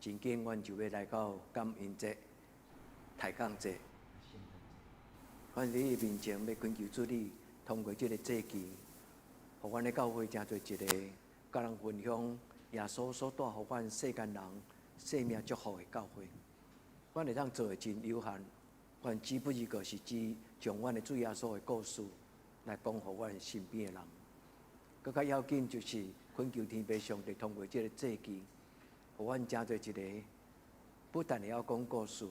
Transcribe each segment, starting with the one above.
真緊，阮就欲來到感恩節、抬槓節。阮佇你面前欲懇求主你，通過這个節期，予阮的教會成做一个佮人分享耶穌所帶予阮世間人生命祝福的教會。阮會當做的真有限，阮只不過是只將阮的主耶穌的故事來講予阮身邊的人。閣較要緊就是懇求天父上帝通過這个節期，予阮成做一个不但會曉講故事，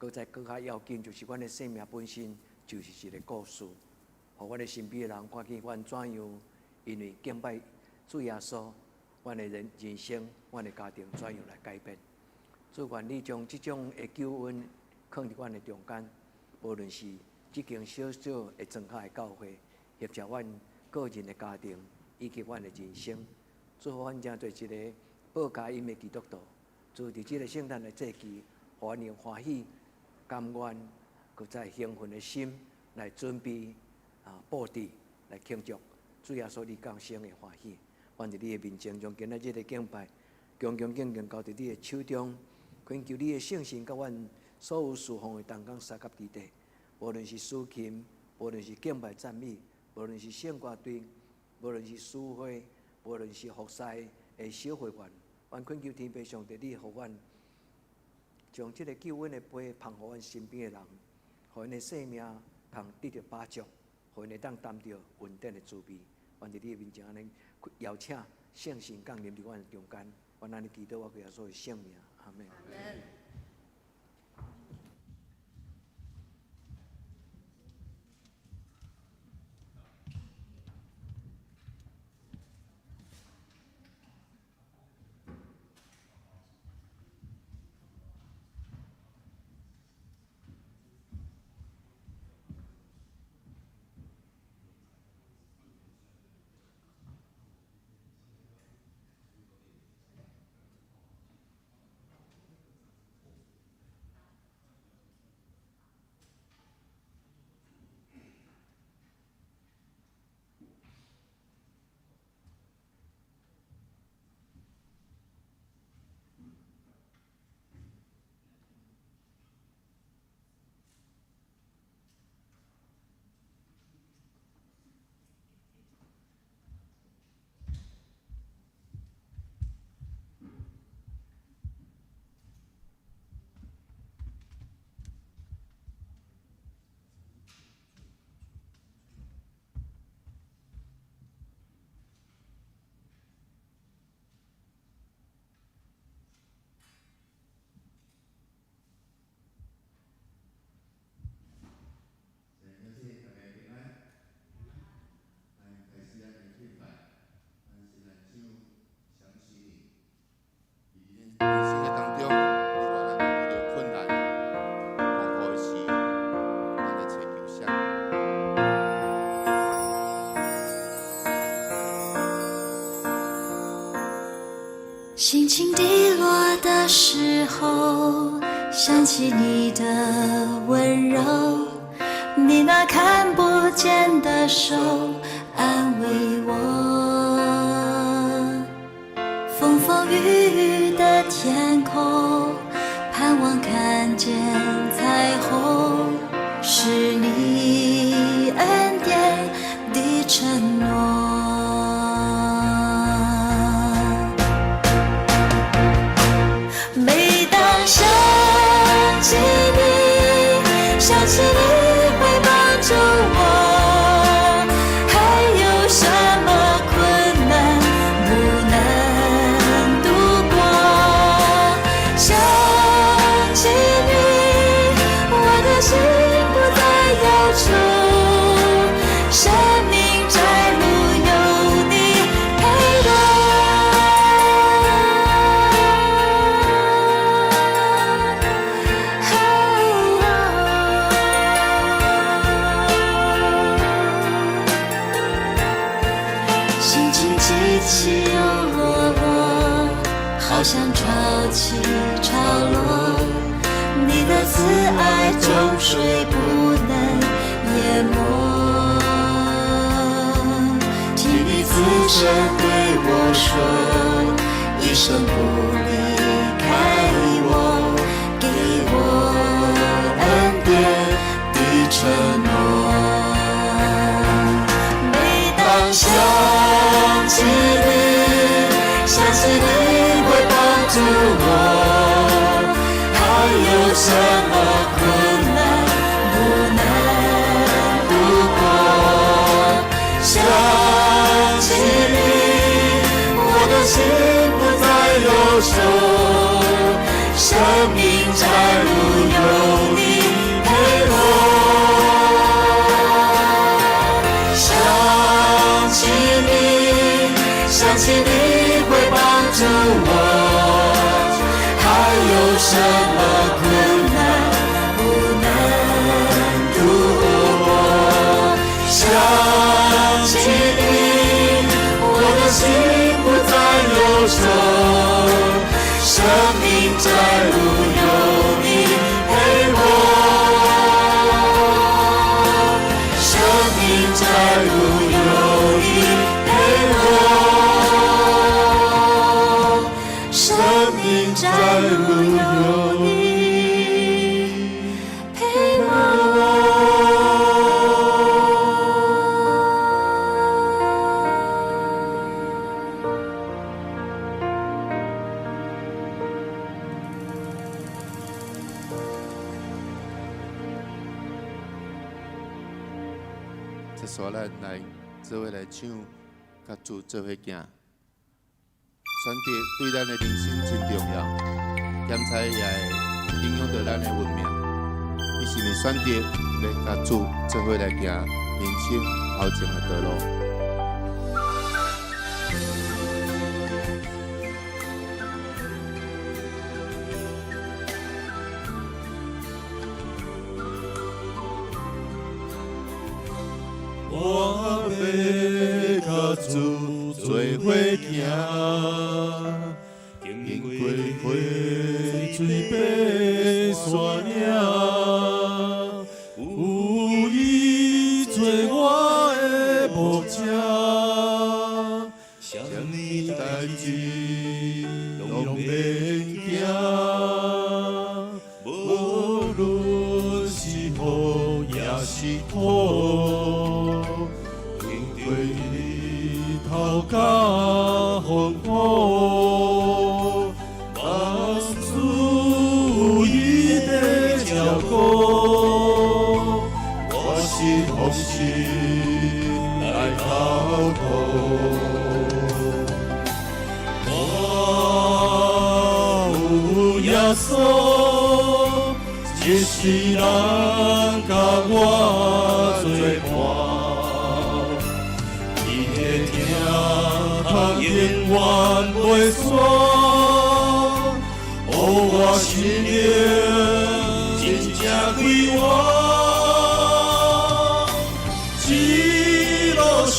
閣再閣較要緊就是阮的生命本身就是一个故事，予阮的身邊的人看見阮怎樣，因為敬拜主耶穌，阮的人生，阮的家庭怎樣來改變。主，願你將這種的救恩囥佇阮的中間，無論是這間小小的莊腳的教會，或者阮個人的家庭，以及阮的人生，祝福阮成做一个報佳音的基督徒。主，佇這个聖誕的節期，予阮用歡喜、甘願，閣再興奮的心來準備布置來慶祝主耶穌你降生的歡喜。阮佇你的面前，將今仔日的敬拜，恭恭敬敬交佇你的手中，懇求你的聖神佮阮所有侍奉的同工相佮佇底，無論是司琴，無論是敬拜讚美，無論是聖歌隊，無論是司會，無論是服侍的小會員，阮懇求天父上帝，你予阮將這个救恩的杯捧予阮身邊的人，予𪜶的生命通得著飽足，予𪜶會當擔著恩典的滋味。阮佇你的面前按呢邀請聖神降臨佇阮的中間，阮按呢祈禱，我耶穌的聖名，阿門。人生的當中，你我咱遇著困難、痛苦的時，咱來尋求啥？心情低落的時候，想起你的溫柔，你那看不見的手安慰我。風風雨雨的天空，盼望看見彩虹，是你恩典的承諾。每當想起你，想起你會幫助我，還有什麼困難不能度過？想起你，我的心不再憂愁，生命窄路有你陪伴。心情起起又落落，好像潮起潮落。你的慈愛眾水不能淹沒。聽你慈聲對我說，一生不離開什麼困難不能度過？想起你，我的心不再憂愁，生命窄路有你陪我。想起你，想起你會幫助我，還有什麼困難不能度過？想起你，我的心不再憂愁，生命窄路有你陪我，生命窄路有你陪我，生命窄路有你陪我。這煞咱來做伙來唱，佮主做伙行。選擇對咱的人生真重要，檢查也會影響著咱的運命。你是毋是選擇欲佮主做伙來行人生頭前的道路？我欲佮主做伙行，經過溪水爬山嶺，有伊做我的牧者，啥物代誌攏免驚，無論是雨抑是苦。經過日頭佮風雨，萬事有伊在照顧，我是放心來交託。我有耶穌，一世人佮我做伴。伊的疼痛永遠袂散，予我心靈真正快活。一路上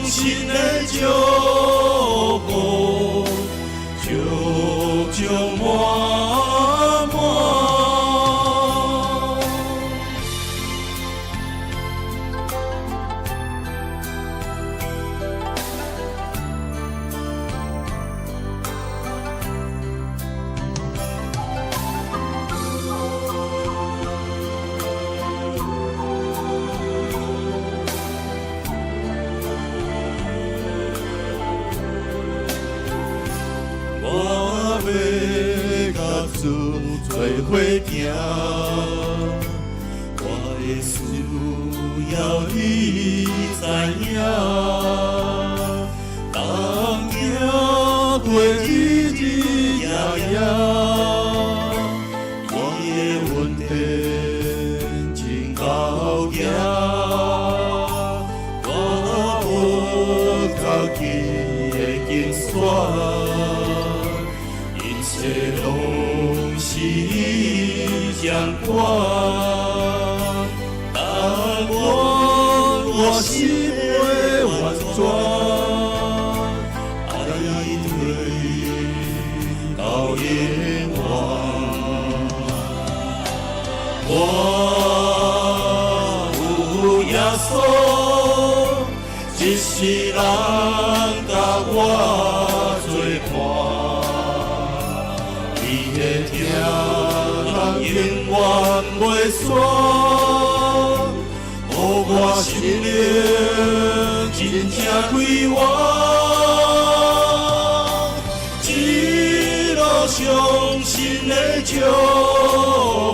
神的祝福，足足滿滿。我欲佮主做伙行，我的需要伊知影，當行過日日夜夜，伊的恩典真厚行，我無家己的競選。一切攏是伊掌管，但願我心袂完全，愛對到永遠。我有耶穌，一世人佮我做伴。伊的疼痛永遠袂散，予我心靈真正快活。一路上神的祝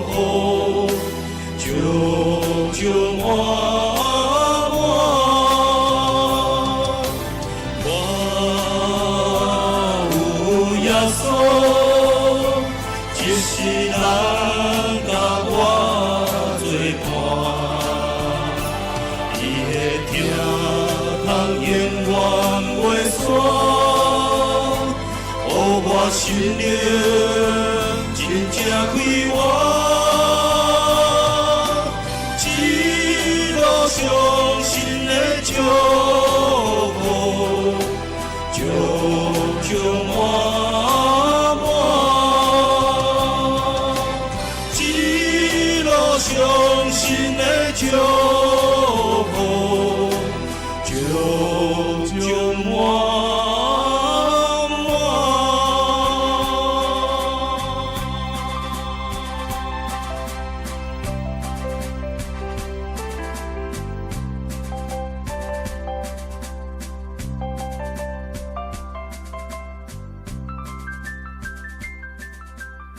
福，足滿滿。我有耶穌，一世人佮我做伴，伊的疼痛永遠袂散，予我心靈真正快活。一路上神的祝福，足足滿滿。一路上神的祝福，足足滿滿。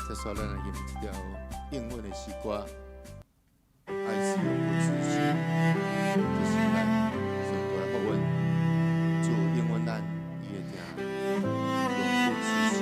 這煞咱來吟這條英文的詩歌，愛是永不止息，這是咱上大的福分，主應允咱伊的疼永不止息。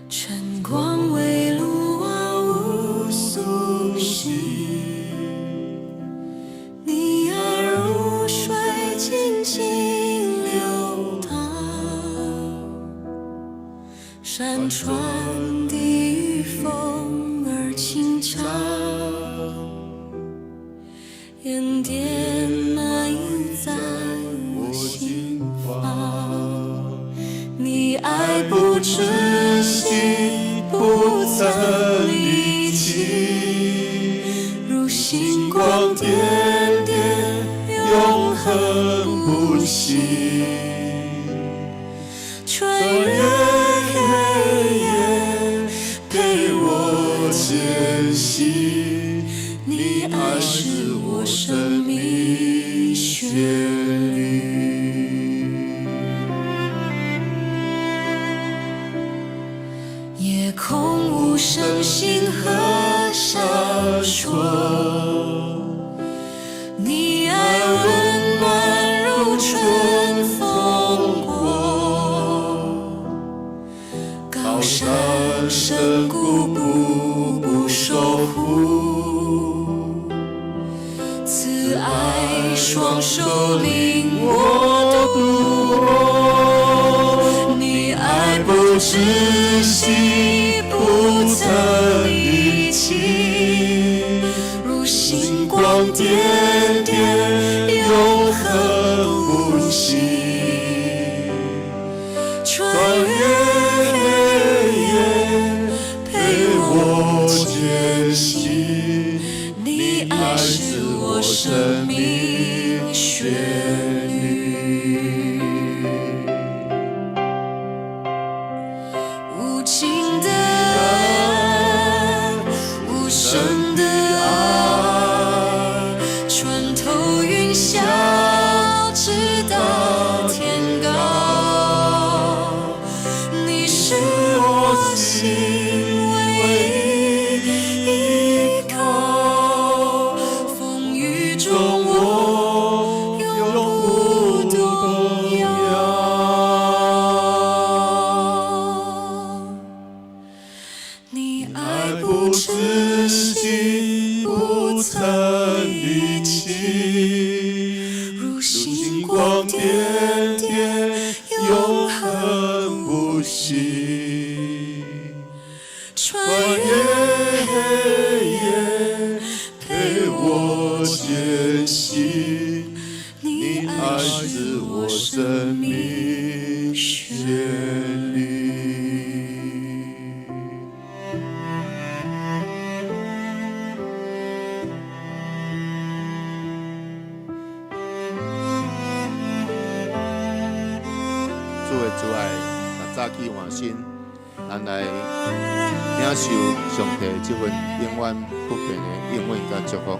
晨光微露万物苏醒，你爱如水静静流淌，山川地域风儿轻唱，恩典满溢在我心房。你愛不止息，不曾離棄，如星光點點，永恆不息。穿越黑夜，陪我前行，你愛是我生命旋律。夜空無聲，星河閃爍，你愛溫暖如春風過，高山深谷步步守護，慈愛雙手領我渡過，你愛不止息，不曾離棄，如星光點點，永恆不息。穿越黑夜，陪我前行，你愛是我生命旋律。無盡的愛，無聲的愛，穿透雲霄，直達天高。你是我心唯一依靠，風雨中我永不動搖。你愛不止息，不曾離棄，如星光點點，永恆不息。穿越黑夜，陪我前行，你愛是我生命旋律。主的慈愛，若早起換新，若安來領受上帝這份永遠不變的應允佮祝福。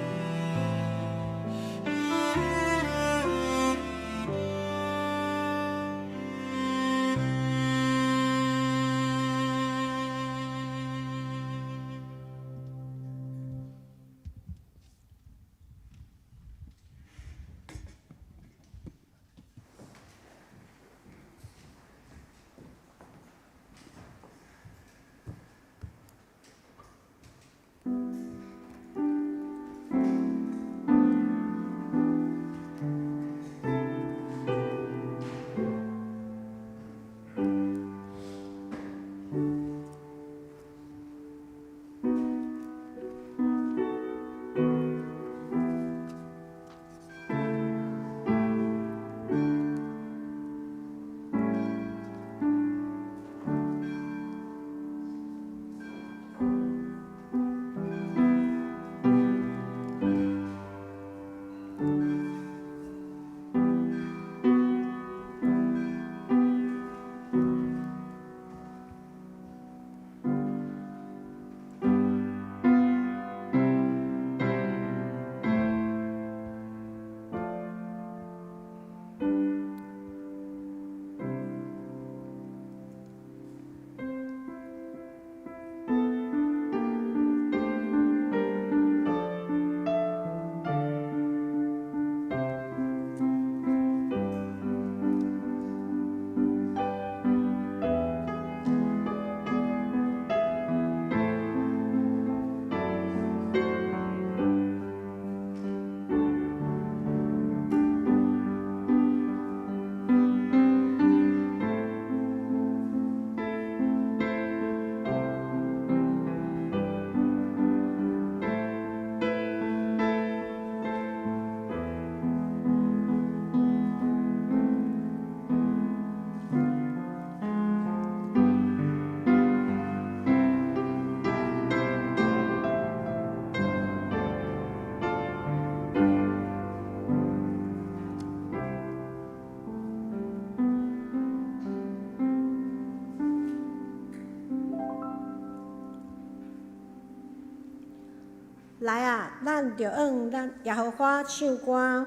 來啊，咱著向咱耶和華唱歌，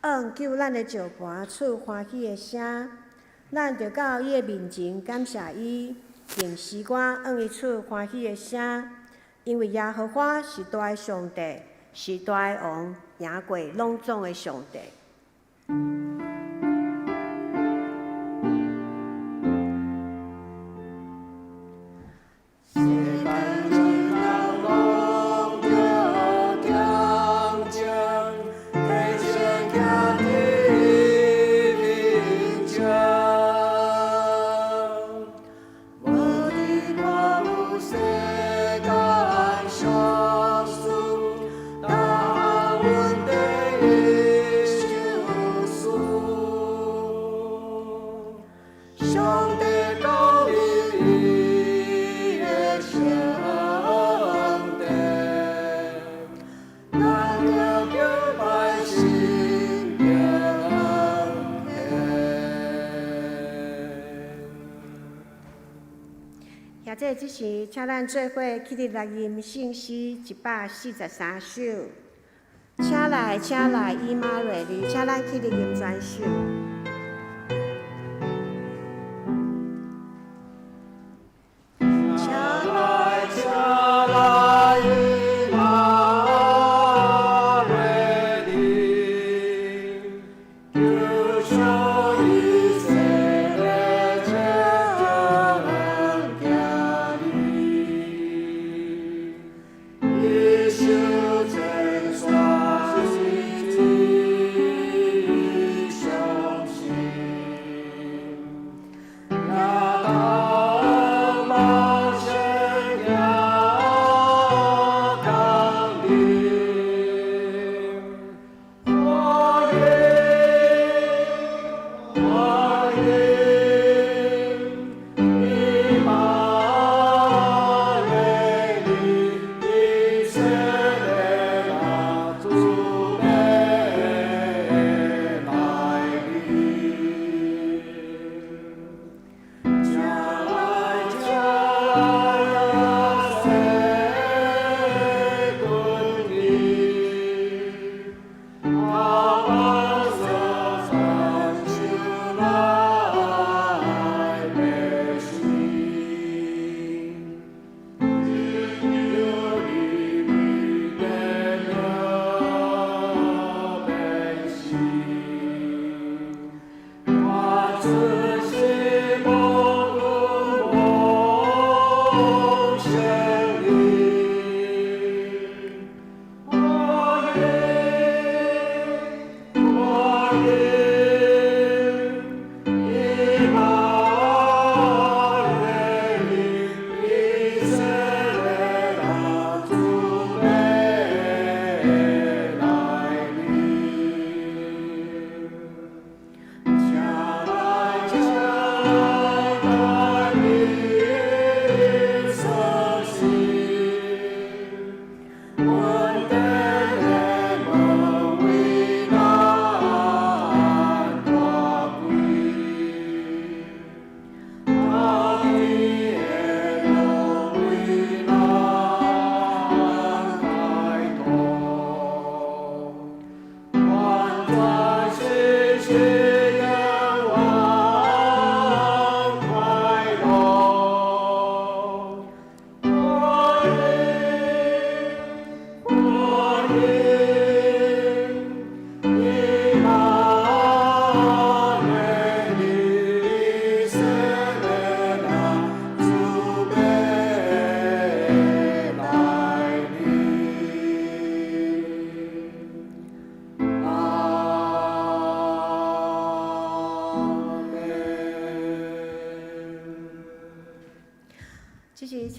向救咱的石磐出歡喜的聲。咱著到伊的面前感謝伊，用詩歌向伊出歡喜的聲。因為耶和華是大的上帝，是大的王，贏過攏總的上帝。這這時，請咱做伙起佇錄音聖詩143首。請來，請來，以馬內利，請咱起佇吟全首。請來，請來，以馬內利，求上以色列這行兒，伊受千山水之上。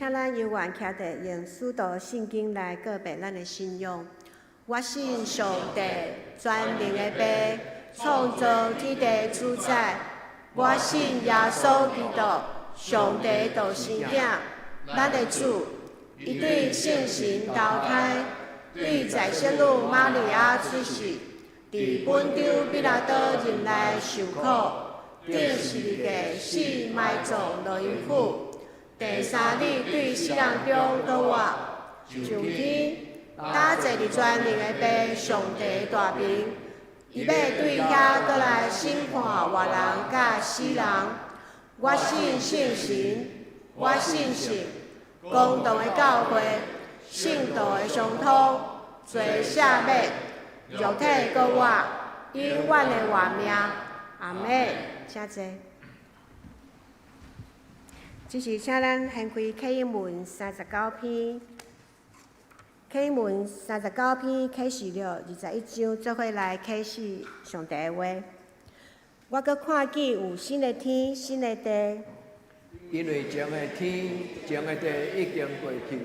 請咱猶原徛佇用使徒信經來告白咱的信仰。我信上帝全能的父，創造天地主宰。我信耶穌基督，上帝獨生囝，咱的主。伊對聖神投胎，對在聖女瑪利亞出世，佇本丟彼拉多任內受苦，釘十字架死埋葬落陰府，第三日對死人中復活，上天，搭坐佇全能的父上帝大爿，伊欲對遐閣來審判活人佮死人。我信聖神，我信聖公同的教會，聖徒的相通，罪赦免，肉體閣活，永遠的活命。阿們，請坐。這時請咱掀開啟應文39篇，啟應文三十九篇啟示錄21章，做伙來啟示上帝的話。我閣看見有新的天、新的地。因為前的天、前的地已經過去，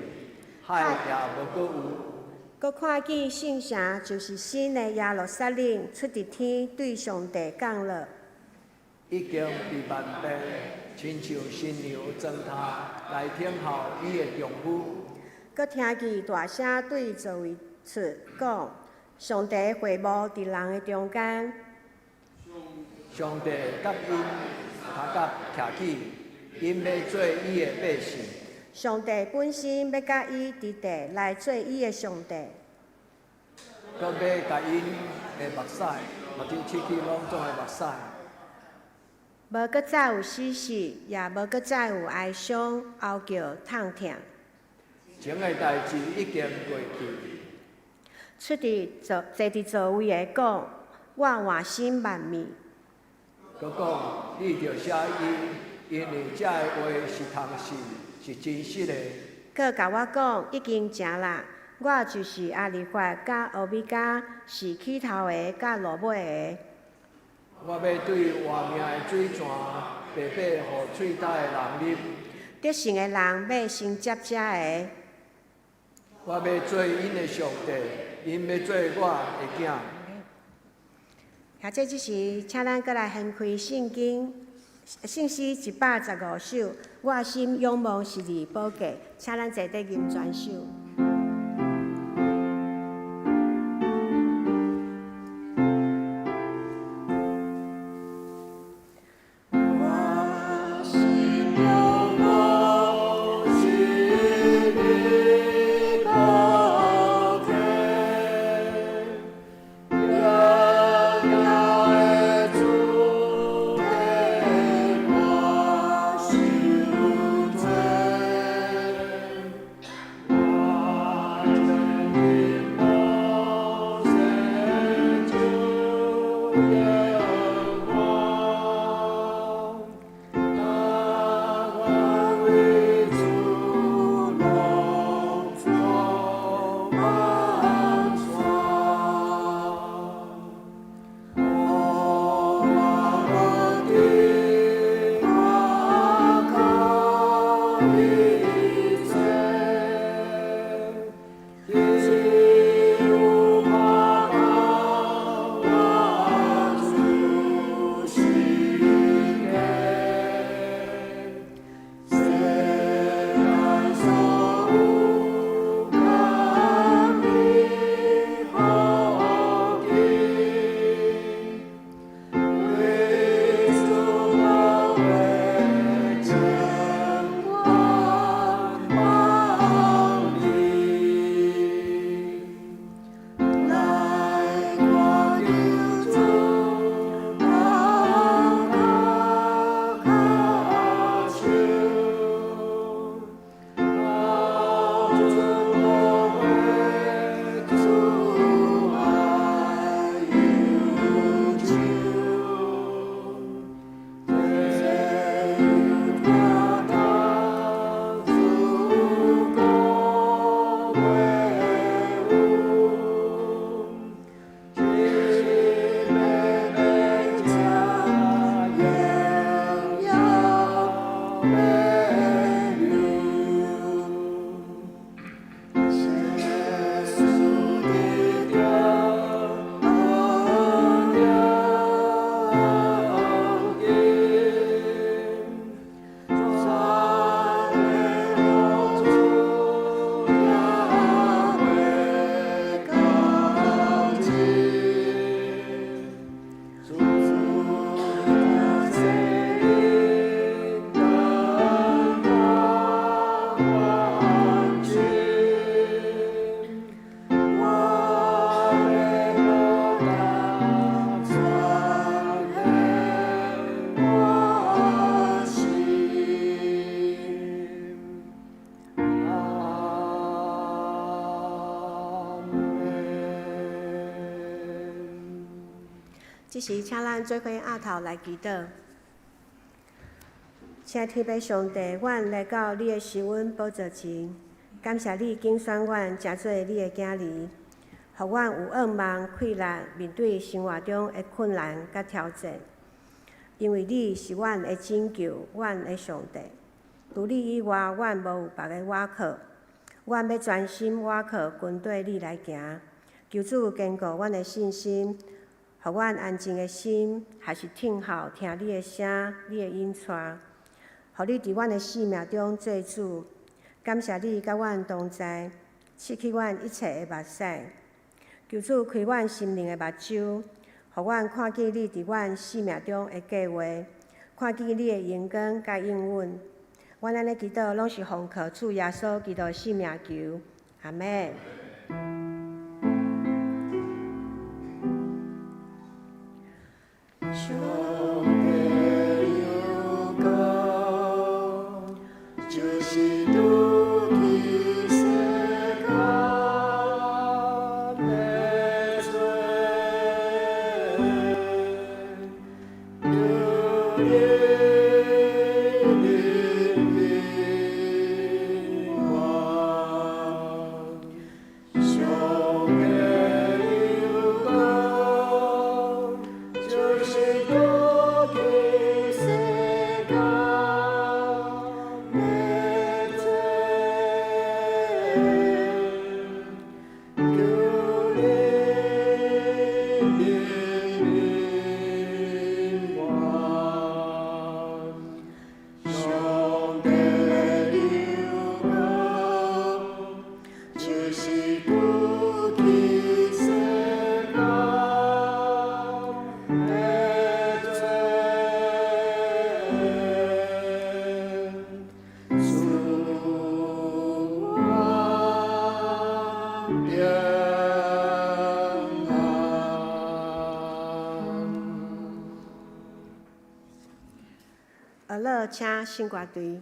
海也無閣有。閣看見聖城，就是新的耶路撒冷，出佇天，對上帝降落。已經被扮扮，親像新娘妝奅來等候伊的丈夫。閣聽見大聲對座位出講：上帝的會幕佇人的中間。上帝佮𪜶相佮徛起，𪜶欲做伊的百姓。上帝本身欲佮伊佇地來做伊的上帝。閣欲共𪜶的目屎，目睭拭去攏總的目屎。無閣再有死死，也無閣再有哀傷、哀叫、痛疼。前的代誌已經過去。出佇座坐佇座位的講：我換新萬物。閣講，你著寫伊，因為這个話是通信，是真實的。閣共我講，已經成啦！我就是阿利法佮歐米伽，是起頭的佮落尾的。我欲對活命的水泉，白白予喙焦的人啉。得勝的人欲承接這个。我欲做𪜶的上帝，𪜶欲做我的囝。遐這這時，請咱閣來掀開聖經，聖詩115首，我心仰望十字寶架，請咱坐佇吟全首。我心仰望十字寶架，榮耀的主替我受罪，我這時，請咱做伙徹頭來祈禱。親愛天父上帝，阮來到你的施恩寶座前，感謝你揀選阮，成做你的囝兒，予阮有向望、氣力面對生活中的困難佮挑戰。因為你是阮的拯救，阮的上帝。除你以外，阮無有別个倚靠。阮欲專心倚靠，跟綴你來行。求主堅固阮的信心，予阮安靜的心，還是聽候聽你的聲，你的引帶，予你佇阮的生命中做主。感謝你佮阮同在，拭去阮一切的目屎。求主開阮心靈的目睭，予阮看見你佇阮生命中的計劃，看見你的榮光佮應允。阮按呢祈禱，攏是奉靠主耶穌基督的聖名求，阿們。上帝有講，就是拄去世間的罪，求你憐憫我。上帝有講，就是拄去世間的罪，求你憐憫我。上帝有講，就是拄去世間的罪，賜我平安。阿樂，請聖歌隊。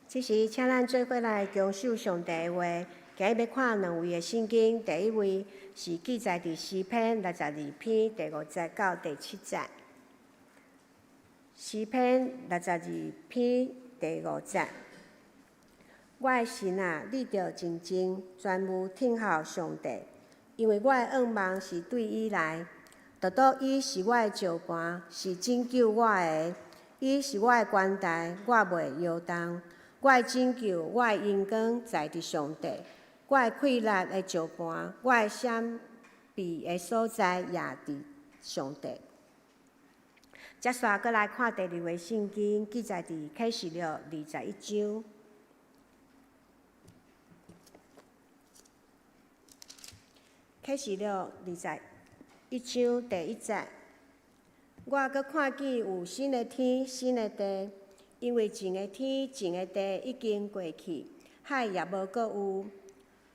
這時，請咱做伙來恭守上帝的話。今日欲看兩位的聖經，第一位是記載佇詩篇六十二篇第五節到第七節。詩篇六十二篇第五節：我的心啊，你著靜靜，專務聽候上帝，因為我的向望是對伊來。獨獨伊是我的石磐，是拯救我的。伊是我的懸台，我袂搖動。我的拯救，我的榮光在佇上帝。我的氣力的石磐，我的閃避的所在也佇上帝。接續閣來看第二位聖經，記載佇啟示錄21章。啟示錄21章第一節，我閣看見有新的天、新的地，因為前的天、前的地已經過去，海也無閣有。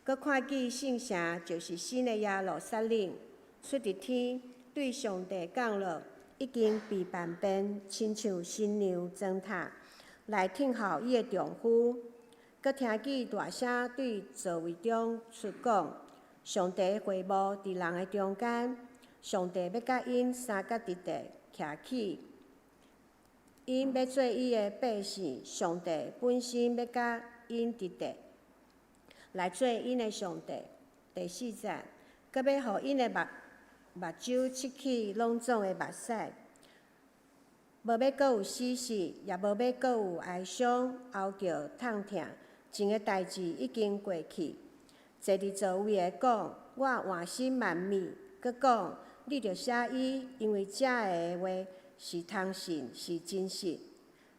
閣看見聖城，就是新的耶路撒冷，出佇天，對上帝降落，已經被扮變，親像新娘妝闼，來聽候伊的丈夫。閣聽見大聲對座位中出講：上帝的會幕佇人的中間，上帝欲佮𪜶相佮佇地徛起，𪜶欲做伊的百姓，上帝本身欲佮𪜶佇地，來做𪜶的上帝。第四節，閣欲予𪜶的目目睭拭去攏總的目屎，無欲閣有死屍，也無欲閣有哀傷、哀叫、痛疼，前的代誌已經過去。坐佇座位的講：我換新萬物。閣講：你著寫伊，因為這个話是通信，是真實。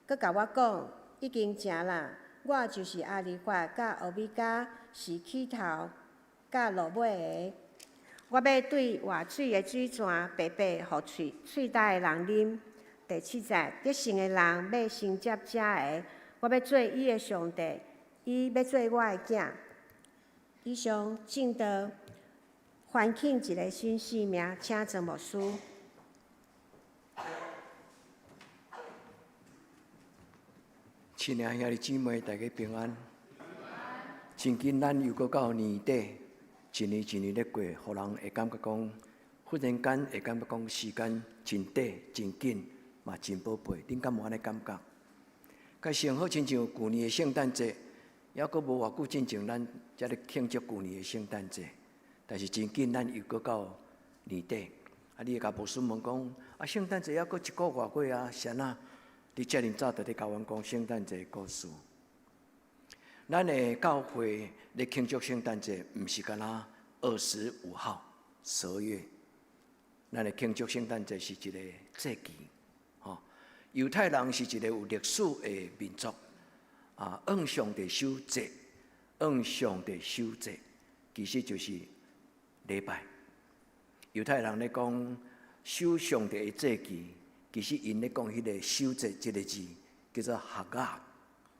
閣共我講：已經成啦，我就是阿爾法佮歐米伽，是起頭佮落尾的。我欲對活水的水泉白白予喙喙焦的人啉。第七節，得勝的人欲承接這个，我欲做伊的上帝，伊欲做我的囝。以上證道，歡慶一个新生命，請莊牧師。親愛兄弟姊妹，大家平安。真緊，咱又閣到年底，一年一年咧過，予人會感覺講，忽然間會感覺講時間真短、真緊，嘛真寶貝。恁敢有按呢感覺？佮正好親像舊年的聖誕節，猶閣無偌久進前，咱才咧慶祝舊年的聖誕節。但是真緊，咱又閣到年底。啊，你會共牧師問講，啊，聖誕節猶閣一個外過啊，是按怎？你遮爾早就咧共阮講聖誕節的故事。咱的教會咧慶祝聖誕節，毋是干焦25號12月。咱的慶祝聖誕節是一個節期，吼。猶太人是一個有歷史的民族，啊，按上帝守節，按上帝守節，其實就是禮拜。猶太人咧講守上帝的節期，其實𪜶咧講彼個守節這个字叫做哈嘎，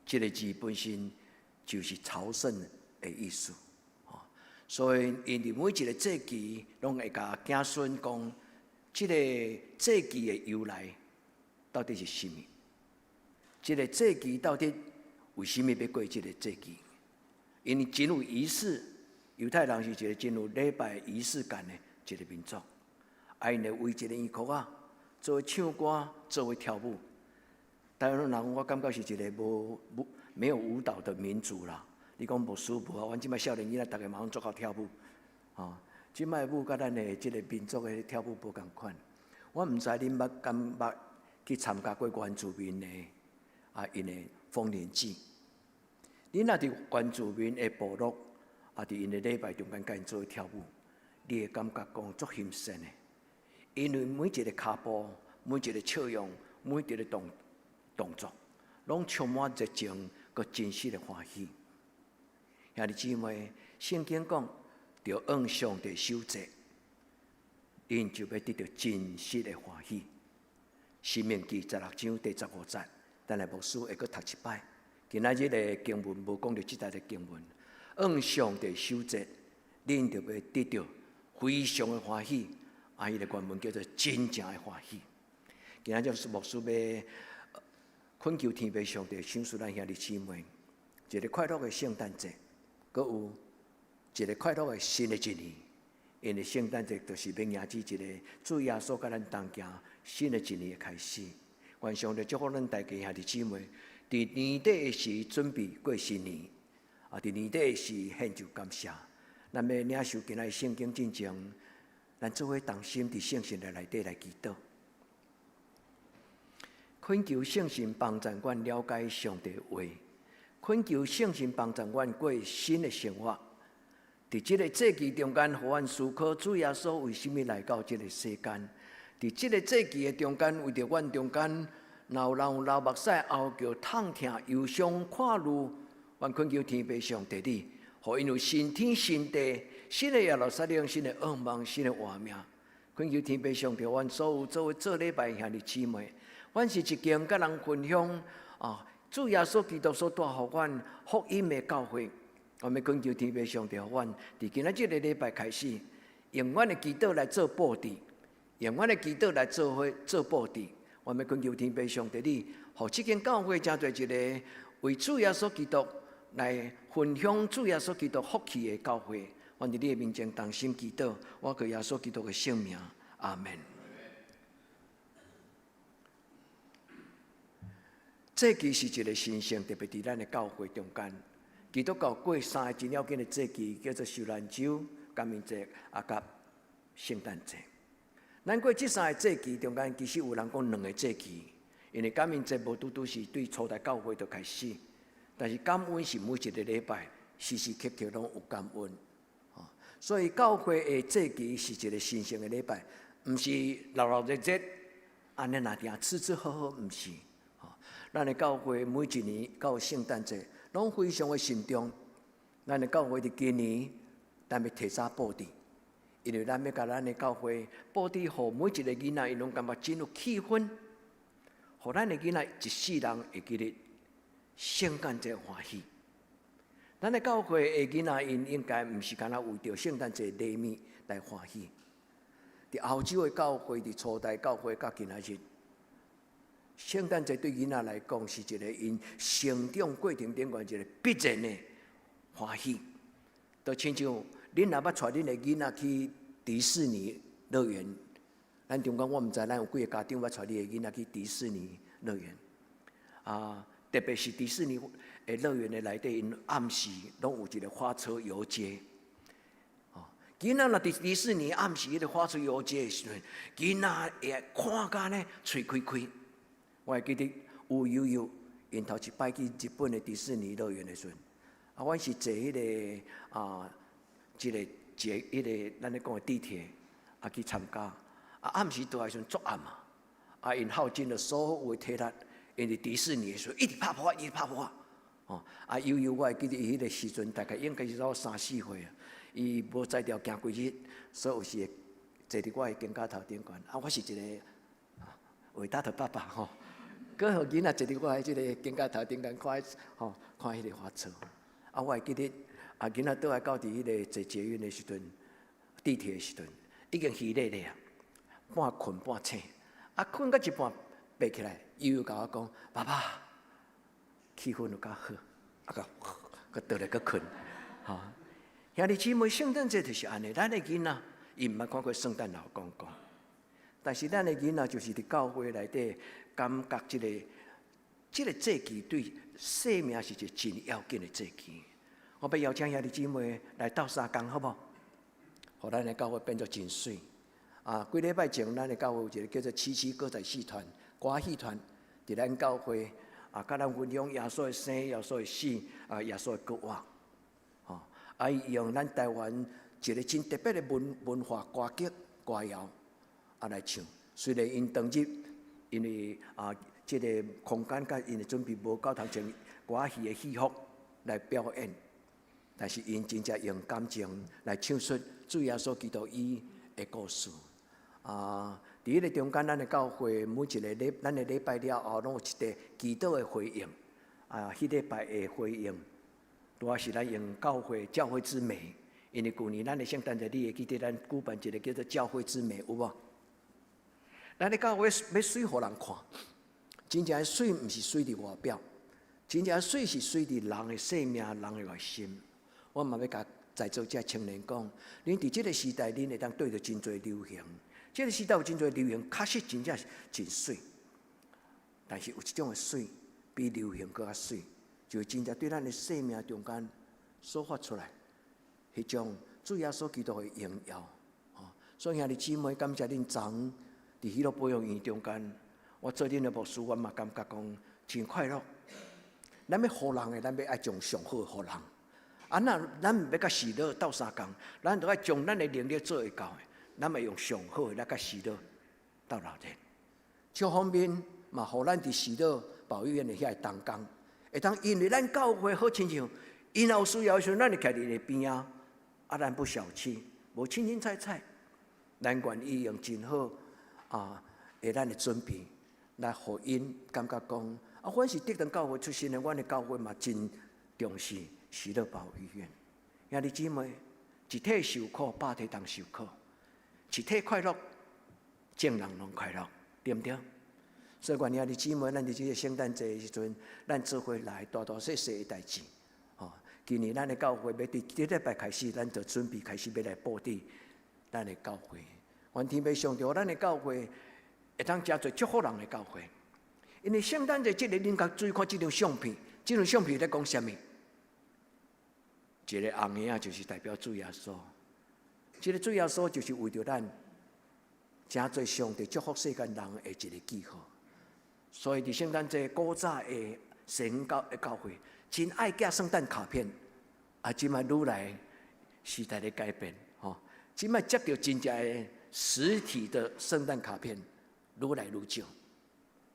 這个字本身就是朝聖的意思。所以𪜶佇每一个節期，攏會共子孫講，這个節期的由來到底是啥物？這个節期到底為啥物欲過這个節期？因為真有儀式，猶太人是一個真有禮拜儀式感的一個民族。啊，𪜶會圍一个圓箍仔，做伙唱歌，做伙跳舞。台灣人我感覺是一個無舞沒有舞蹈的民族啦。你講牧師無啊？阮這擺少年囡仔，逐个嘛攏足𠢕跳舞，吼。這擺舞佮咱的這个民族的跳舞無仝款。我毋知恁捌敢捌去參加過原住民的啊，𪜶的豐年祭。恁若佇原住民的部落，啊，佇𪜶的禮拜中間，佮𪜶做伙跳舞，你會感覺講足新鮮的，因為每一個跤步、每一個笑容、每一個動作，攏充滿熱情佮真實的歡喜。兄弟姊妹，聖經講，著按上帝守節，𪜶就欲得著真實的歡喜。申命記16章第15節，等下牧師會閣讀一擺。今仔日的經文無講著這節的經文，按上帝守節，恁就欲得著非常的歡喜。啊，彼个原文叫做真正的歡喜。今仔日牧師欲懇求天父上帝賞賜咱兄弟姊妹。一个快樂的聖誕節，閣有一個快樂的新的一年。因為聖誕節就是欲迎接一個主耶穌佮咱同行新的一年的開始。願上帝祝福咱大家兄弟姊妹，佇年底的時準備過新年，啊，佇年底的時獻上感謝。咱欲領受今仔日聖經進前，咱做伙同心佇聖神的內底來祈禱，懇求聖神幫助阮了解上帝話，懇求聖神幫助阮過新的生活。佇這个節期中間，予阮思考主耶穌為啥物來到這个世間。佇這个節期的中間，為著阮中間，若有人有流目屎、哀叫、痛疼、憂傷、看慮，阮懇求天父上帝你，予𪜶有新天新地、新的耶路撒冷、新的願望、新的活命。懇求天父上帝，阮所有做伙做禮拜兄弟姊妹，阮是一間佮人分享啊，主耶穌基督所帶予阮福音的教會。我欲懇求天父上帝，予阮佇今仔這个禮拜開始，用阮的祈禱來做布置，用阮的祈禱來做伙做布置。我欲懇求天父上帝，你，予這間教會成做一个為主耶穌基督來分享主耶穌基督福氣的教會。阮佇你的面前同心祈禱，我靠耶穌基督的聖名，阿門。節期是一个神聖，特別佇咱的教會中間。基督教過三个真要緊的節期，叫做受難週、感恩節啊，佮聖誕節。咱過這三个節期中間，其實有人講兩个節期，因為感恩節無拄拄是對初代教會就開始，但是感恩是每一个禮拜時時刻刻攏有感恩。所以教會的節期是一个神聖的禮拜，毋是鬧鬧熱熱，按呢若定吃吃喝喝，毋是。咱的教會每一年到聖誕節，攏非常的慎重。咱的教會佇今年，咱欲提早布置，因為咱欲共咱的教會布置，予每一个囡仔，𪜶攏感覺真有氣氛，予咱的囡仔一世人會記得聖誕節歡喜。咱的教會的囡仔，𪜶應該毋是干焦為著聖誕節禮物來歡喜。佇歐洲的教會，佇初代教會，到今仔日。聖誕節對囡仔來講是一个𪜶成長過程頂懸一个必然的歡喜。就親像恁若捌帶恁的囡仔去迪士尼樂園，咱中間我毋知咱有幾个家長捌帶你的囡仔去迪士尼樂園。啊，特別是迪士尼的樂園的內底，𪜶暗時攏有一个花車遊街。囡仔若佇迪士尼暗時彼个花車遊街的時陣，囡仔會看甲呢喙開開。我會記得有悠悠，𪜶頭一擺去日本的迪士尼樂園的時陣，啊，阮是坐彼个啊，這个坐彼个咱咧講的地鐵啊去參加，啊暗時倒來時陣足暗啊，啊𪜶耗盡了所有的體力，𪜶佇迪士尼的時陣一直拍噗仔，一直拍噗仔，哦，啊悠悠我會記得伊彼个時陣大概應該是差三四歲啊，伊無才調行幾日，所有時會坐佇我的肩胛頭頂懸，啊我是一个偉大的爸爸吼。閣予囡仔坐佇我的這个肩胛頭頂懸看，吼看彼个花車。啊，我會記得，啊，囡仔倒來到佇彼个坐捷運的時陣，地鐵的時陣，已經虛咧咧啊，半睏半醒，啊，睏到一半爬起來，伊又共我講：爸爸，氣氛有夠好，啊閣閣倒來閣睏，吼。兄弟姊妹，聖誕節就是按呢，咱的囡仔伊毋捌看過聖誕老公公。但是咱的囡仔就是佇教會內底，感覺這个這个節期對生命是一个真要緊的節期。我欲邀請兄弟姊妹來鬥相共，好無？予咱的教會變做真媠。啊，幾禮拜前，咱的教會有一个叫做七七歌仔戲團、歌戲團，佇咱教會啊，佮咱分享耶穌的生、耶穌的死、啊耶穌的復活。吼，啊，伊用咱台灣一个真特別的文文化歌曲歌謠。啊來唱，雖然𪜶當日因為啊，這个空間佮𪜶的準備無夠通穿歌戲的戲服來表演，但是𪜶真正用感情來唱出主耶穌基督伊的故事。啊，佇彼个中間，咱的教會每一个禮，咱的禮拜了後，攏有一個祈禱的回應。啊，彼禮拜的回應，拄仔是咱用教會教會之美，因為舊年咱的聖誕節，你會記得咱舉辦一个叫做教會之美，有無？咱的教會欲媠予人看，真正的媠毋是媠佇外表，真正媠是媠佇人的生命、人的內心。我嘛欲共在座遮青年講，恁佇這个時代，恁會當對著真濟流行。這个時代有真濟流行，確實真正是真媠。但是有一種的媠，比流行閣較媠，就是真正對咱的生命中間所發出來，彼種主耶穌基督的榮耀。所以兄弟姊妹，感謝恁昨佇喜樂保養院中間，我做恁的牧師，我嘛感覺講真快樂。咱欲予人的，咱欲愛將上好的予人。啊，若咱毋欲佮時樂鬥相共，咱著愛將咱的能力做會到的，咱會用上好的來佮時樂鬥鬧熱。這方面嘛，予咱佇時樂保育院的遐个同工，會當因為咱教會好親像，𪜶若有需要的時陣，咱會徛佇𪜶的邊仔，啊，咱不小氣，無凊凊彩彩，咱願意用真好啊，的咱的準備來予𪜶感覺講，啊，阮是竹園教會出身的，阮的教會嘛真重視時樂保育院。兄弟姊妹，一體受苦，百體同受苦；一體快樂，眾人攏快樂，對毋對？所以，願兄弟姊妹，咱佇這个聖誕節的時陣，咱做伙來大大細細的代誌。吼，今年咱的教會欲佇這禮拜開始，咱就準備開始欲來布置咱的教會。願天父上帝，咱的教會會當成做祝福人的教會。因為聖誕節這个，恁共注意看這張相片，這張相片咧講啥物？一个紅嬰仔就是代表主耶穌，這个主耶穌就是為著咱，成做上帝祝福世間人的一个記號。所以佇聖誕節古早的神教的教會，真愛寄聖誕卡片，啊，這擺愈來時代咧改變，吼，這擺接著真正的實體的聖誕卡片愈來愈少，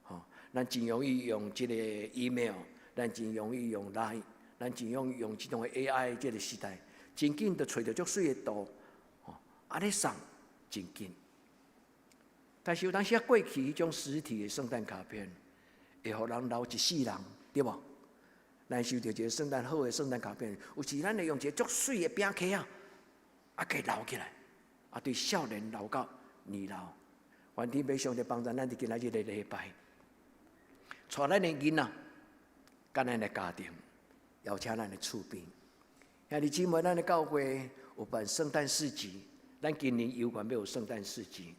吼，咱真容易用這个 email，咱真容易用 Line。咱真容易用這種的 AI 這个時代，真緊就揣著足媠的圖，吼，按呢送真緊。但是有當時啊，過去彼種實體的聖誕卡片，會予人留一世人，對無？咱收著一个聖誕好的聖誕卡片，有時咱會用一个足媠的餅卡仔，啊，共留起來，啊，對少年留到年老。願天父上帝幫助咱佇今仔日的禮拜，帶咱的囡仔，佮咱的家庭。邀請咱的厝邊，兄弟姊妹，咱的教會有辦聖誕市集，咱今年猶原欲有聖誕市集。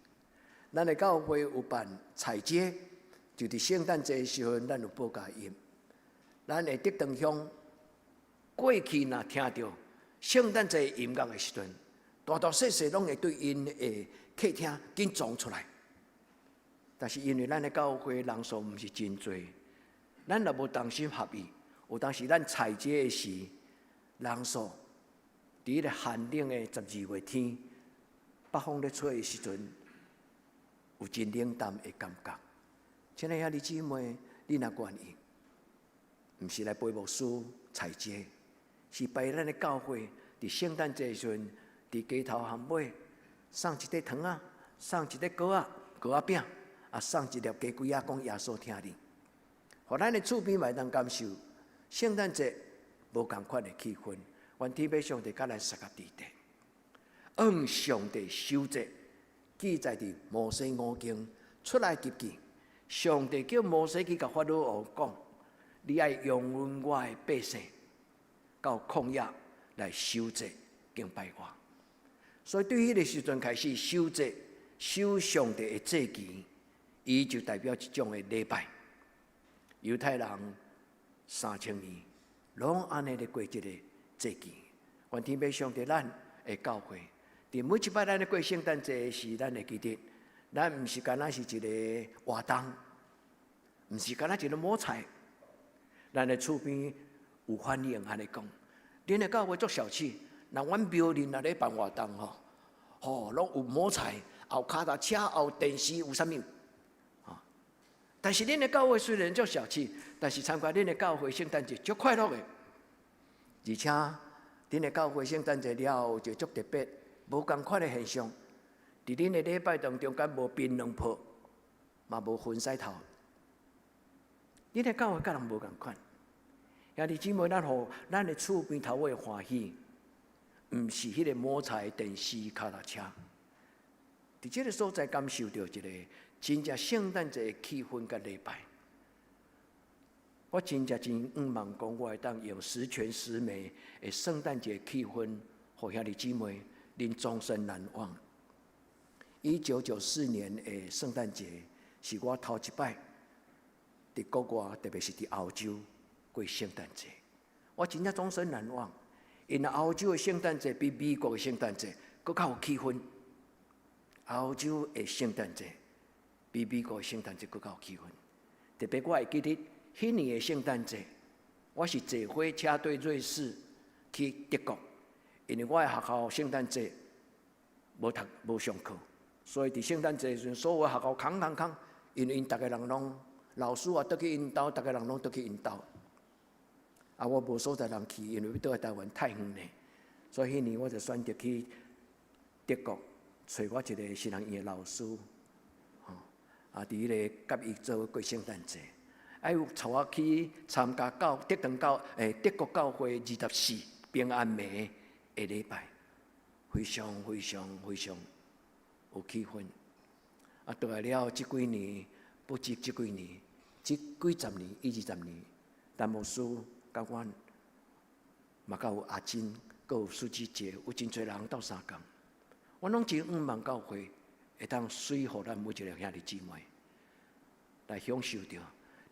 咱的教會有辦踩街，就佇聖誕節的時陣，咱有報佳音。咱的竹園鄉過去若聽著聖誕節音樂的時陣，大大細細攏會對𪜶的客廳緊衝出來。但是因為咱的教會人數毋是真濟，咱若無同心合意。有當時咱踩街的時，人數佇彼個寒冷的12月天，北風咧吹的時陣，有真冷淡的感覺。親愛兄弟姊妹，你若願意，毋是來陪牧師踩街，是陪咱的教會佇聖誕節時陣，佇街頭巷尾送一塊糖仔，送一塊糕仔、糕仔餅，啊，送一粒雞胿仔，講耶穌疼你，予咱的厝邊嘛會當感受聖誕節無仝款的氣氛。願天父上帝佮咱相佮佇咧。按上帝守節記載佇摩西五經出埃及記，上帝叫摩西去共法老王講：你愛容阮我的百姓到曠野來守節敬拜我。所以對彼个時陣開始守節守上帝的節期，伊就代表一種的禮拜。猶太人3000年攏按呢咧過這个節期。願天父上帝咱的教會，佇每一擺咱咧過聖誕節時，咱會記得，咱毋是干焦是一个活動，毋是干焦一个摸彩。咱的厝邊有反應，按呢講，恁的教會足小氣，若阮廟裡若咧辦活動吼，吼攏有摸彩，有跤踏車，有電視，有啥物？但是恁的教會雖然足小氣，但是參加恁的教會聖誕節足快樂的，而且恁的教會聖誕節了後就足特別，無仝款的現象。佇恁的禮拜當中，敢無檳榔泡，嘛無薰屎頭。恁的教會佮人無仝款。兄弟姊妹，咱予咱的厝邊頭尾歡喜，毋是彼个摸彩電視跤踏車。佇這个所在感受著一个真正聖誕節的氣氛佮禮拜。我真正真向望講，我會當用十全十美的聖誕節氣氛，予兄弟姊妹恁終身難忘。1994年的聖誕節是我頭一擺佇國外，特別是佇歐洲過聖誕節，我真正終身難忘。因為歐洲的聖誕節比美國的聖誕節閣較有氣氛。歐洲的聖誕節比美國的聖誕節閣較有氣氛。特別我會記得，彼年的聖誕節，我是坐火車對瑞士去德國，因為我的學校聖誕節無讀無上課，所以佇聖誕節時陣，所有學校空空空，因為𪜶逐个人攏老師也轉去𪜶兜，逐个人攏轉去𪜶兜。啊，我無所在通去，因為欲轉來台灣太遠咧，所以彼年我就選擇去德國，揣我一個神學院的老師，吼，啊，佇彼個佮伊做伙過聖誕節。啊，又帶我去參加教德堂教德國教會24平安暝的禮拜，非常非常非常有氣氛。啊，轉來了這幾年，不止這幾年，這幾十年、一二十年，陳牧師佮阮，嘛閣有阿珍，閣有蘇姊姐，有真濟人鬥相共。我攏真向望教會會當賜予咱每一個兄弟姊妹來享受著。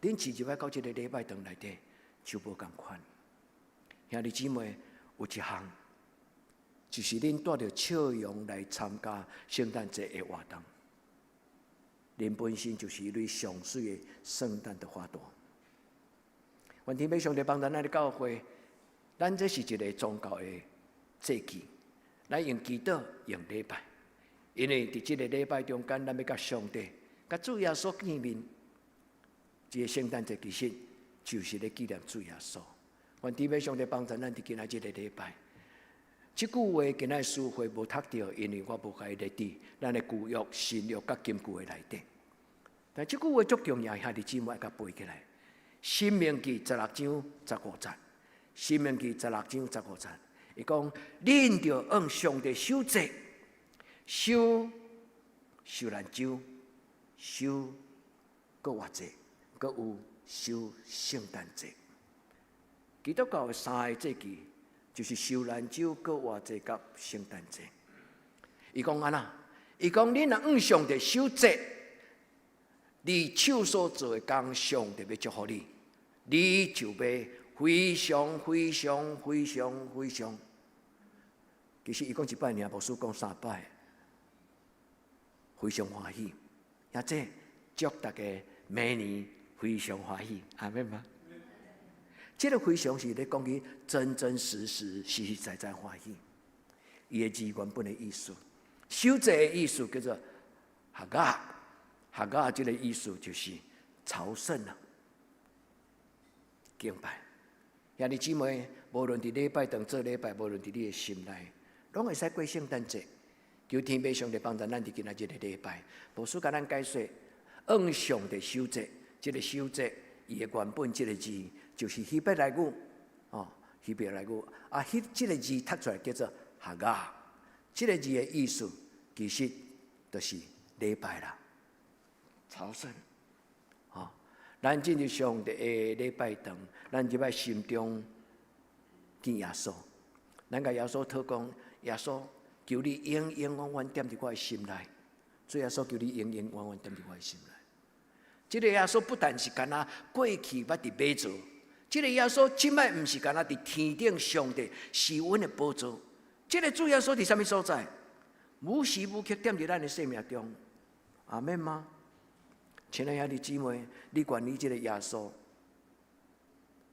恁次入來到這個禮拜堂內底就無仝款。兄弟姊妹有一項，就是恁帶著笑容來參加聖誕節的活動。恁本身就是一蕊上媠的聖誕的花朵。願天父上帝幫助咱的教會，咱這是一個宗教的祭祀，咱用祈禱，用禮拜，因為佇這個禮拜中間，咱欲佮上帝、佮主耶穌見面。這個聖誕節其實就是咧紀念主耶穌。願天父上帝幫助咱佇今仔這個禮拜。這句話今仔書會無讀著，因為我無共伊列佇咱的舊約、新約佮金句的內底。但這句話足重要，兄弟姊妹愛共背起來。申命記十六章十五節，申命記十六章十五節，伊講：恁著按上帝守節，守受難週，守復活節，閣有守聖誕節。基督教的三个節期，就是受難週、復活節佮聖誕節。伊講按怎？伊講恁若按上帝守節，你手所做的工，上帝欲祝福你，你就欲非常非常非常非常。其實伊講一擺爾，牧師講三擺，非常歡喜。也這祝大家明年非常歡喜，阿們嗎？這個非常是咧講起真真實實、實實在在歡喜。伊的字原本的意思，守節的意思叫做哈嘎，哈嘎這個意思就是朝聖啊，敬拜。兄弟姊妹，無論佇禮拜堂做禮拜，無論佇你的心內，攏會使過聖誕節。求天父上帝幫助咱佇今仔這個禮拜，牧師共咱解說，按上帝守節，這個守節，伊的原本這個字就是希伯來語，哦，希伯來語啊，彼這個字讀出來叫做哈嘎，這個字的意思其實就是禮拜啦，朝聖，哦，咱進入上帝的禮拜堂，咱入來心中見耶穌，咱共耶穌禱講，耶穌，求你永永遠遠踮佇我的心內，主耶穌求你永永遠遠踮佇我的心內。這個耶穌不但是干焦過去捌佇馬槽，這個耶穌這擺毋是干焦佇天頂上帝施恩的寶座。這個主耶穌佇啥物所在？無時無刻踮佇咱的生命中，阿們嗎？親愛兄弟姊妹，你願意這個耶穌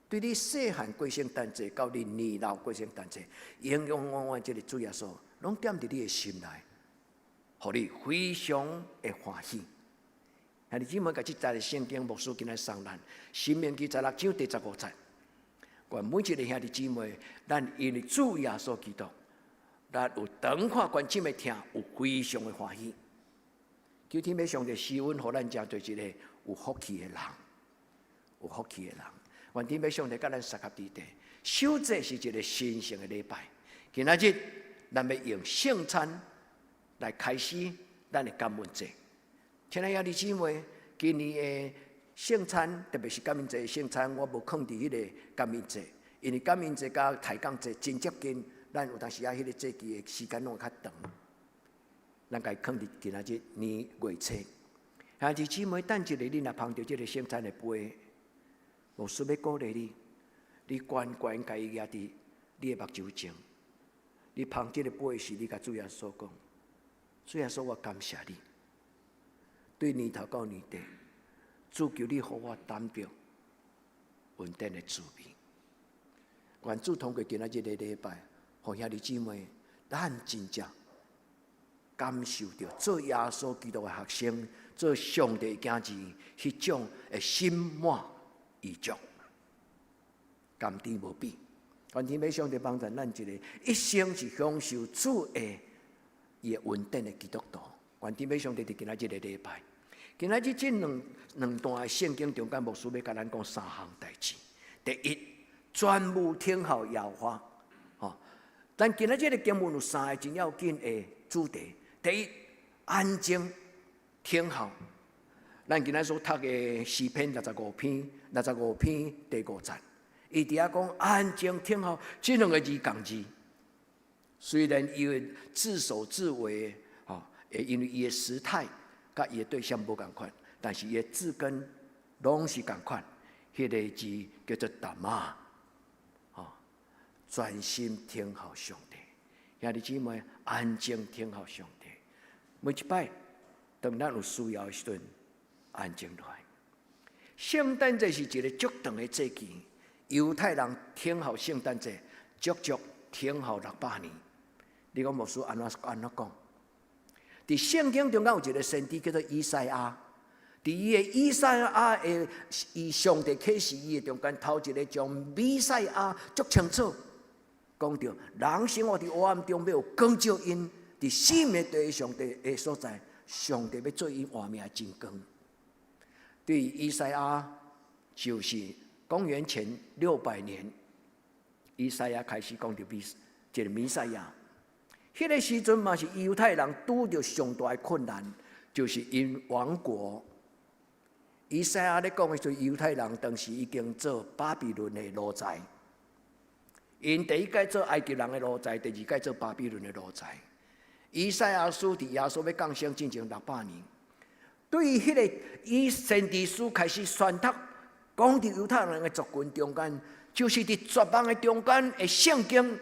對你細漢過聖誕節到你年老過聖誕節，永永遠遠這個主耶穌攏踮佇你的心內，予你非常的歡喜。兄弟姊妹，共這節的聖經牧師今仔送咱，申命記十六章第十五節。願每一個兄弟姊妹，咱因為主耶穌基督，咱有長看關心的疼，有非常的歡喜。求天父上帝施恩，予咱成做一個有福氣的人，有福氣的人。願天父上帝佮咱相佮佇地，守節是一個神聖的禮拜。今仔日咱欲用聖餐來開始咱的感恩節。親愛兄弟姊妹，今年的聖餐，特別是感恩節聖餐，我無囥佇彼個感恩節，因為感恩節佮抬槓節真接近，咱有當時仔彼個節期的時間攏會較長。咱共伊囥佇今仔日年月初。兄弟姊妹，等一下你若捧著這個聖餐的杯，牧師欲鼓勵你，你懸懸共伊舉佇你的目睭前，你捧這個杯時，你共主耶穌講：主耶穌，我感謝你，對年頭到年底，主求你予我擔著恩典的滋味。願主通過今仔日的禮拜，予兄弟姊妹，咱真正感受著做耶穌基督的學生，做上帝囝兒彼種的心滿意足，甘甜無比。願天父上帝幫助咱一个一生是享受主的伊的恩典的基督徒。願天父上帝佇今仔日的禮拜，今仔日這兩段的聖經中間，牧師欲共咱講三項代誌。第一，專務聽候耶和華。吼，咱今仔這个經文有三個真要緊的主題。第一，安靜聽候。咱今仔所讀的詩篇六十五篇，六十五篇第五節，伊佇遐講安靜聽候，這兩个字仝字。雖然伊的字首字尾，吼，會因為伊的時態佮伊的對象無仝款，但是伊的字根攏是仝款。彼个字叫做 דמה，吼，專心聽候上帝。兄弟姊妹，安靜聽候上帝。每一擺，當咱有需要的時陣，安靜落來。聖誕節是一个足長的節期，猶太人聽候聖誕節，足足聽候600年。你講牧師按怎按怎講？佇聖經中間有一个先知叫做以賽亞，佇伊的以賽亞的伊上帝啟示伊的中間，頭一个將彌賽亞足清楚講著，人生活佇黑暗中欲有光照𪜶，佇死蔭地上帝的所在，上帝欲做𪜶活命的真光。對以賽亞，就是公元前600年，以賽亞開始講著彌這个彌賽亞。彼个時陣嘛是猶太人拄著上大的困難，就是𪜶亡國。以賽亞咧講的時陣，猶太人當時已經做巴比倫的奴才。𪜶第一擺做埃及人的奴才，第二擺做巴比倫的奴才。以賽亞書佇耶穌欲降生進前600年，對於彼个以先知書開始宣讀，講佇猶太人的族群中間，就是佇絕望的中間的聖經，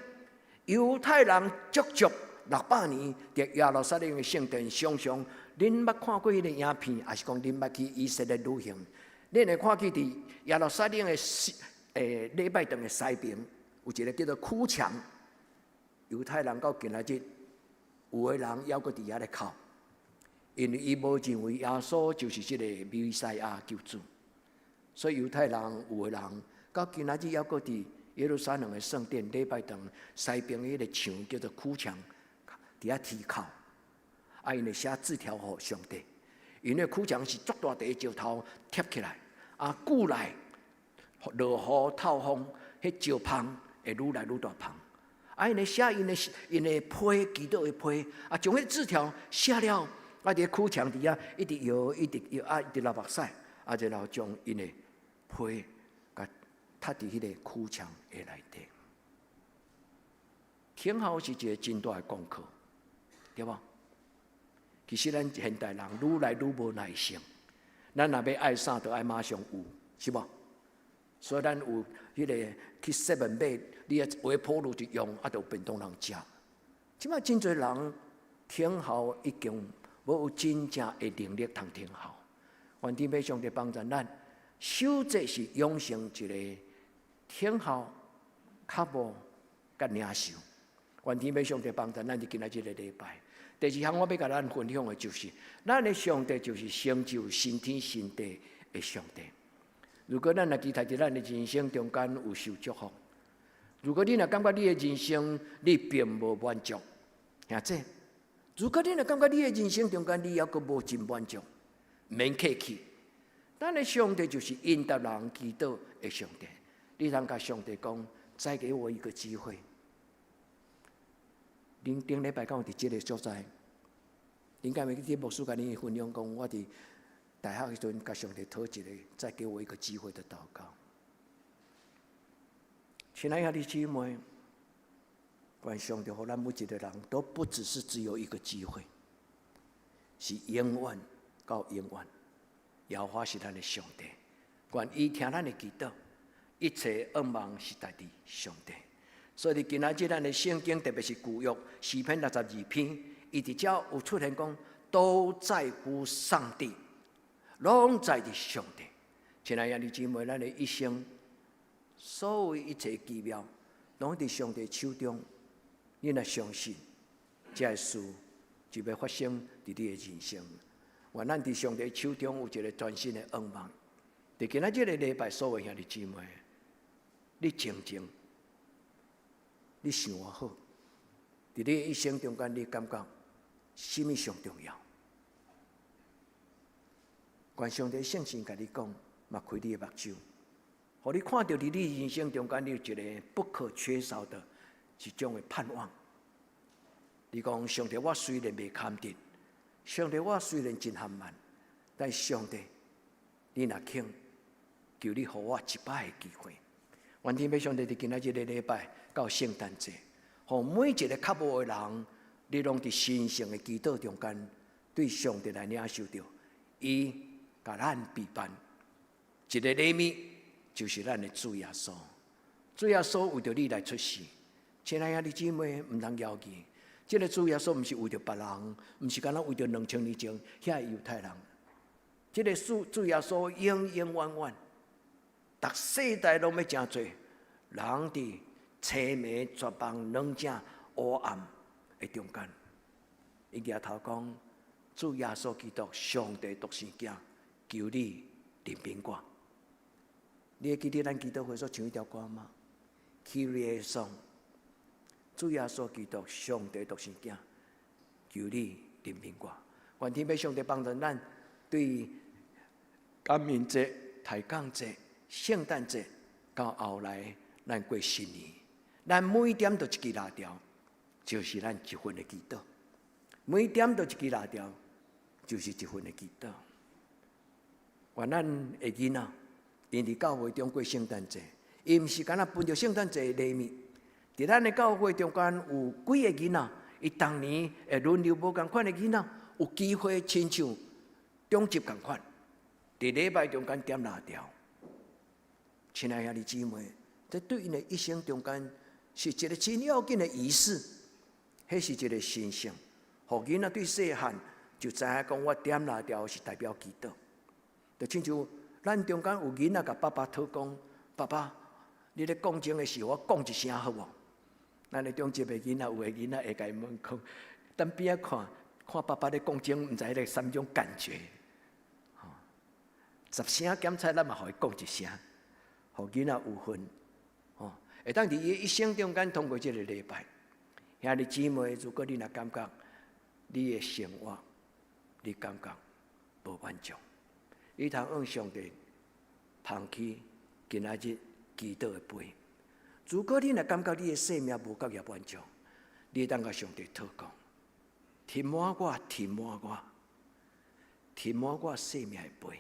猶太人足足六百年，佇耶路撒冷的聖殿，常常恁捌看過彼个影片，抑是講恁捌去以色列旅行，恁會看見佇耶路撒冷的禮拜堂的西邊，有一个叫做哭牆。猶太人到今仔日，有的人猶閣佇遐咧哭，因為伊無認為耶穌就是這個彌賽亞救主，所以猶太人有的人到今仔日猶閣佇耶路撒冷的聖殿禮拜堂西邊彼个牆叫做哭牆，佇遐啼哭，啊，𪜶會寫字條予上帝，因為哭牆是足大塊石頭疊起來，啊，久來落雨透風，彼石縫會愈來愈大縫。啊，𪜶會寫𪜶的批，祈禱的批，啊，將彼字條寫了，啊，佇哭牆佇遐一直搖，一直搖，啊，一直流目屎，啊，然後將𪜶的批共貼佇彼个哭牆的內底。聽候是一个真大的功課，對無？其實咱現代人愈來愈無耐性，咱若欲愛啥，就愛馬上有，是無？所以咱有彼个去 seven 買，你啊微波爐一用，啊，就有便當通食。這擺真濟人聽候已經無有真正的能力通聽候。願天父上帝幫助咱，守節是養成一个聽候、較無佮領受。願天父上帝幫助咱佇今仔這个禮拜。第二項我欲共咱分享的就是，咱的上帝就是成就新天新地的上帝。如果咱若期待佇咱的人生中間有受祝福，如果你若感覺你的人生你並無滿足，兄弟，如果你若感覺你的人生中間你猶閣無真滿足，免客氣。咱的上帝就是應答人祈禱的上帝。你通共上帝講，再給我一個機會。恁頂禮拜敢有佇這个所在？恁敢會記得牧師共恁分享講，我佇大學時陣，共上帝討一個，再給我一個機會的禱告。親愛的姊妹，願上帝予咱每一個人都不只是只有一個機會，是永遠到永遠。耶和華是咱的上帝，願伊聽咱的祈禱，一切仰望是在佇上帝。所以今仔日咱的聖經，特別是舊約詩篇62篇，伊佇遮有出現講，都在乎上帝，攏在佇上帝。親愛的姊妹，咱的一生，所有一切奇妙，攏佇上帝手中。你若相信，這个事就欲發生佇你的人生。願咱佇上帝手中有一個全新的仰望。佇今仔這個禮拜，所有兄弟姊妹，你靜靜，你想好，佇你一生中間，你感覺啥物上重要？願上帝聖神共你講，擘開你的目睭，予你看著佇你人生中間，你有一個不可缺少的一種的盼望。你講上帝，我雖然袂堪得，上帝我雖然真含慢，但上帝，你若肯，求你予我一擺的機會。願天父上帝佇今仔這個禮拜到聖誕節，予每一個渴慕的人，你攏佇神聖的祈禱中間，對上帝來領受著，伊共咱備辦一個禮物，就是咱的主耶穌。主耶穌為著你來出世，親愛的姊妹，毋通猶豫。這个主耶穌毋是為著別人，毋是干焦為著2000年前遐猶太人。這个主耶穌永永遠遠，逐世代攏欲誠濟人佇凄迷絕望、軟正黑暗的中間，伊舉頭講：主耶穌基督，上帝獨生囝，求你憐憫我。你會記得咱祈禱會所唱彼條歌嗎？Kyrie eleison，主耶穌基督，上帝獨生囝，求你憐憫我。願天父上帝幫助咱，對感恩節、抬槓節、聖誕節到後來，咱過新年，咱每點著一支蠟燭，就是咱一份的祈禱。每點著一支蠟燭，就是一份的祈禱。願咱的囡仔，𪜶佇教會中過聖誕節，伊毋是干焦分著聖誕節的禮物。佇咱的教會中間有幾个囡仔，伊逐年會輪流無仝款的囡仔，有機會親像長執仝款，佇禮拜中間點蠟燭。親愛兄弟姊妹，這對𪜶的一生中間是一個真要緊的儀式，彼是一個神聖。予囡仔對細漢就知影講，我點蠟燭是代表祈禱。就親像咱中間有囡仔共爸爸討講：爸爸，你咧講經的時候，我講一聲好無？咱的中職的囡仔，有的囡仔會共伊問講，當邊仔看看爸爸咧講經，毋知彼個啥物種感覺。吼，10聲檢菜，咱嘛予伊講一聲，予囡仔有份。吼，會當佇伊一生中間通過這个禮拜，兄弟姊妹，如果你若感覺你的生活，你感覺無滿足，你通向上帝捧起今仔日祈禱的杯。如果你若感覺你的生命無夠也滿足，你會當共上帝禱告，填滿我，填滿我，填滿我生命的杯。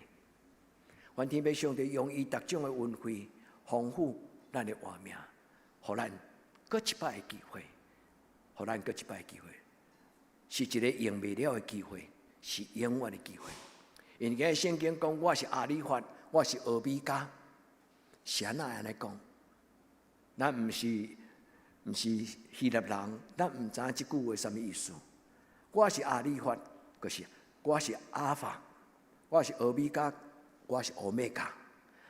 願天父上帝用伊逐種的恩惠豐富咱的活命，予咱閣一擺的機會，予咱閣一擺的機會，是一个用袂了的機會，是永遠的機會。因為聖經講，我是阿里法，我是俄米伽，是按怎按呢講？咱毋是希臘人，咱毋知影這句話啥物意思。我是阿里法，就是我是阿法，我是俄米伽，我是歐米伽。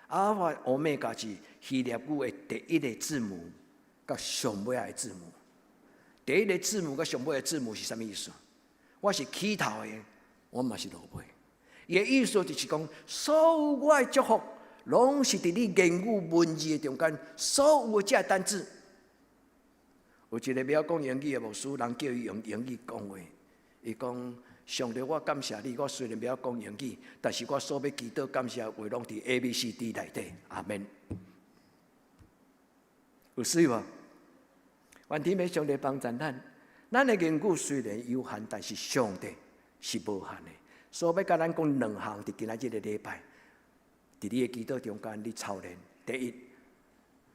阿法、歐米伽是希臘語的第一个字母，佮上尾仔的字母。第一个字母佮上尾的字母是啥物意思？我是起頭的，我嘛是落尾。伊的意思就是講，所有我的祝福，攏是佇你言語文字的中間，所有的這个單字。有一個袂曉講英語的牧師，人叫伊用英語講話，伊講：上帝，我感謝你。我雖然袂曉講英語，但是我所欲祈禱感謝的話，攏佇 A、B、C、D 內底。阿門。有水無？願天父上帝幫助咱。咱的言語雖然有限，但是上帝是無限的。所以欲共咱講兩項，佇今仔這个禮拜，佇你的祈禱中間，你操練。第一，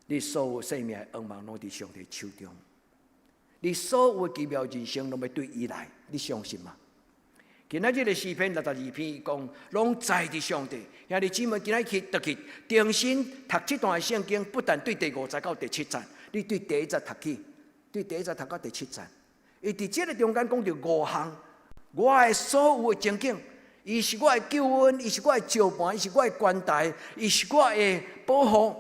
你所有生命的仰望攏佇上帝手中，你所有的奇妙人生攏欲對伊來，你相信嗎？今仔這个詩篇62篇，伊講攏在佇上帝。兄弟姊妹，今仔去轉去重新讀這段聖經，不但對第五節到第七節，你對第一節讀起，對第一節讀到第七節。伊佇這个中間講著五項，我的所有的情景，伊是我的救恩，伊是我的石磐，伊是我的關台，伊是我的保護。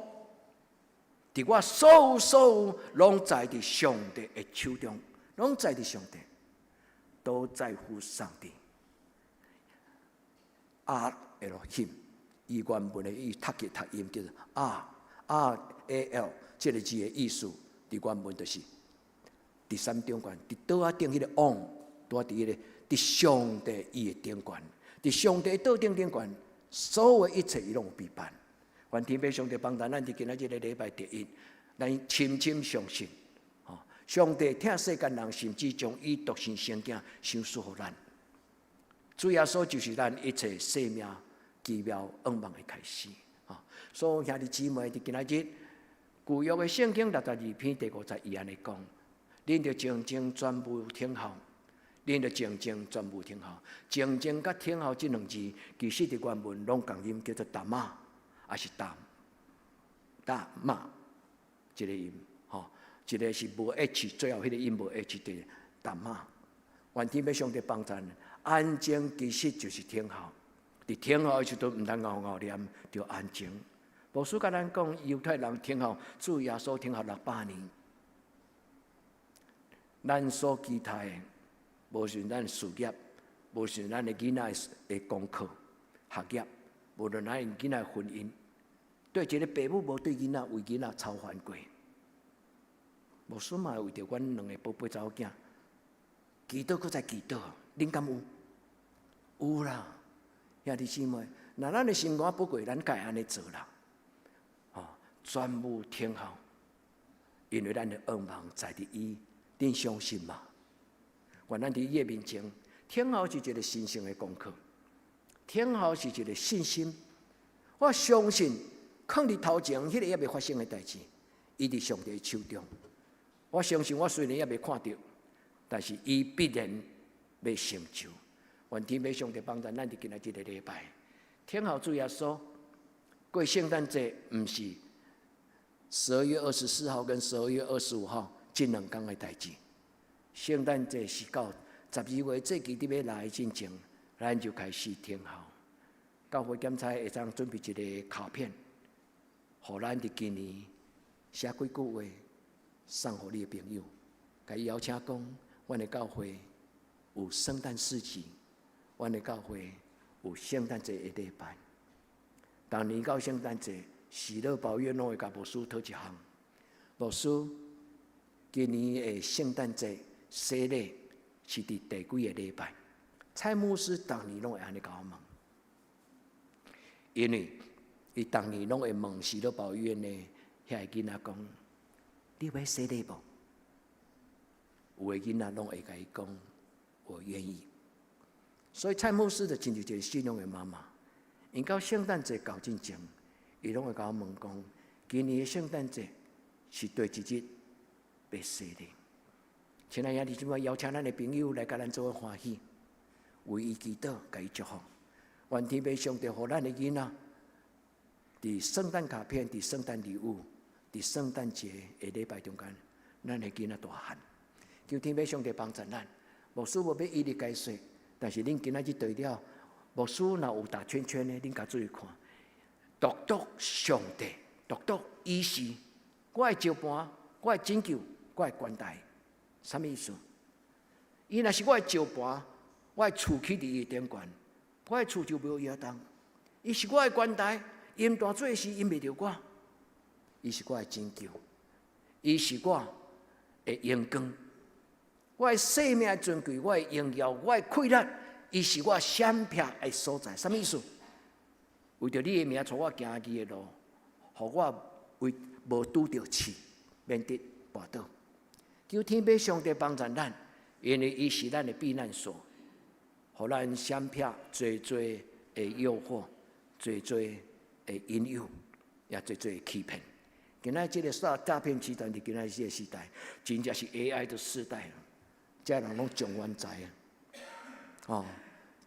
佇我所有所有，攏在佇上帝的手中，攏在佇上帝，都在乎上帝。阿 Elohim，伊原文的伊讀起讀音叫做 R R A L，這个字的意思，佇原文就是佇啥物中間，佇桌仔頂彼个 on，拄仔佇彼个佇上帝伊的頂懸，佇上帝桌頂頂懸，所有一切伊攏有備辦。願天父上帝幫助咱佇今仔這个禮拜第一，咱深深相信，吼，上帝疼世間人，甚至將伊獨生聖子賞賜予咱。主耶穌就是咱一切生命奇妙仰望的開始。所以兄弟姊妹，佇今仔日舊約的聖經62篇第五節，伊按呢講：恁著靜靜專務等候，恁著靜靜專務等候，靜靜佮等候這兩字，其實佇原文攏仝音叫做 דמה，抑是 דם דמה，一个音，吼，一个是無 H，最後彼个音無 H 的 דמה。願天父上帝幫助，安靜其實就是等候。佇等候的時陣，毋通𠢕𠢕念，著安靜。牧師共咱講，猶太人等候主耶穌等候600年。咱所期待的，無論咱事業，無論咱的囡仔的功課、學業，無論咱囡仔婚姻，對一个爸母無對囡仔為囡仔操煩過。牧師嘛為著阮兩个寶貝查某囝，祈禱閣再祈禱，恁敢有？有啦，兄弟姊妹，若咱的心肝寶貴，咱該按呢做啦。吼，專務等候，因為咱的仰望在佇伊，恁相信嗎？願咱佇伊的面前，等候是一个神聖的功課，等候是一个信心。我相信，囥佇頭前彼个猶未發生的代誌，伊佇上帝手中。我相信，我雖然猶未看著，但是伊必然欲成就。願天父上帝幫助咱佇今仔這个禮拜，等候主耶穌過聖誕節，毋是12月24號跟12月25號這兩工的代誌。聖誕節是到十二月節期佇欲來進前，咱就開始等候。教會檢查會當準備一個卡片，予咱佇今年寫幾句話，送予你的朋友，共伊邀請講，阮的教會有聖誕市集，阮的教會有聖誕節的禮拜。逐年到聖誕節，喜樂保院攏會共牧師討一項。牧師，今年的聖誕節洗禮是佇第幾个禮拜？蔡牧師逐年攏會按呢共我問，因為伊逐年攏會問喜樂保院的遐个囡仔講：你欲洗禮無？有的囡仔攏會共伊講：我願意。所以蔡牧師就親像一個信仰的媽媽，𪜶到聖誕節到進前，伊攏會共我問講：今年的聖誕節是第幾日欲洗禮？親愛兄弟姊妹，邀請咱的朋友來共咱做伙歡喜，為伊祈禱，共伊祝福。願天父上帝予咱的囡仔，佇聖誕卡片、佇聖誕禮物、佇聖誕節的禮拜中間，咱的囡仔大漢。求天父上帝幫助咱。牧師無欲一一解說，但是恁今仔日對了，牧師若有打圈圈的，恁共注意看。獨獨上帝，獨獨伊是我的石磐，我的拯救，我的關台，啥物意思？伊若是我的石磐，我的厝起佇伊頂懸，我的厝就無搖動。伊是我的關台，淹大水時淹袂著我。伊是我的拯救，伊是我的榮光，我的生命的尊貴，我的榮耀，我的氣力，伊是我閃避的所在。啥物意思？為著你的名，帶我行義的路，予我為無拄著刺，免得跋倒。求天父上帝幫助咱，因為伊是咱的避難所，予咱閃避濟濟的誘惑，濟濟的引誘，也濟濟的欺騙。今仔這个詐騙集團佇今仔這个時代，真正是 AI 的時代，這人攏狀元才啊！哦，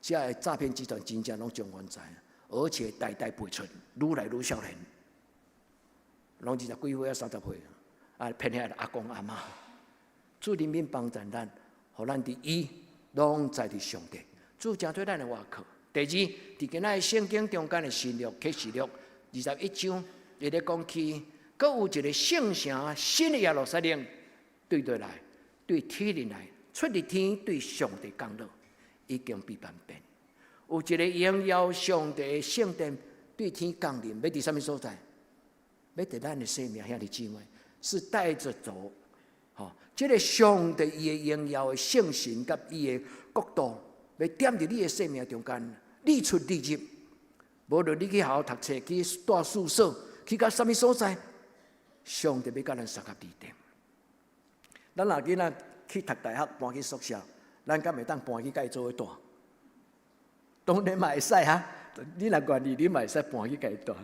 這个詐騙集團真正攏狀元才，而且代代輩出，愈來愈少年，攏20幾歲啊30歲，啊騙遐阿公阿嬤。主憐憫幫助咱，予咱佇伊攏在佇上帝。主成做咱的倚靠。第二，佇今仔聖經中間的新約啟示錄21章，伊咧講起，閣有一个聖城新的耶路撒冷對佗來，對天裡來，出佇天對上帝降落，已經被辦變。有一个榮耀上帝的聖殿對天降臨，欲佇啥物所在？欲佇咱的生命兄弟姊妹，是帶著走。吼，這个上帝伊的榮耀的聖神佮伊的國度，欲踮佇你的生命中間，你出你入。無論你去學校讀冊，去蹛宿舍，去到啥物所在，上帝欲佮咱相佮佇頂。咱若囡仔去讀大學，搬去宿舍，咱敢會當搬去佮伊做伙蹛？當然嘛會使哈，你若願意，你嘛會使搬去佮伊蹛。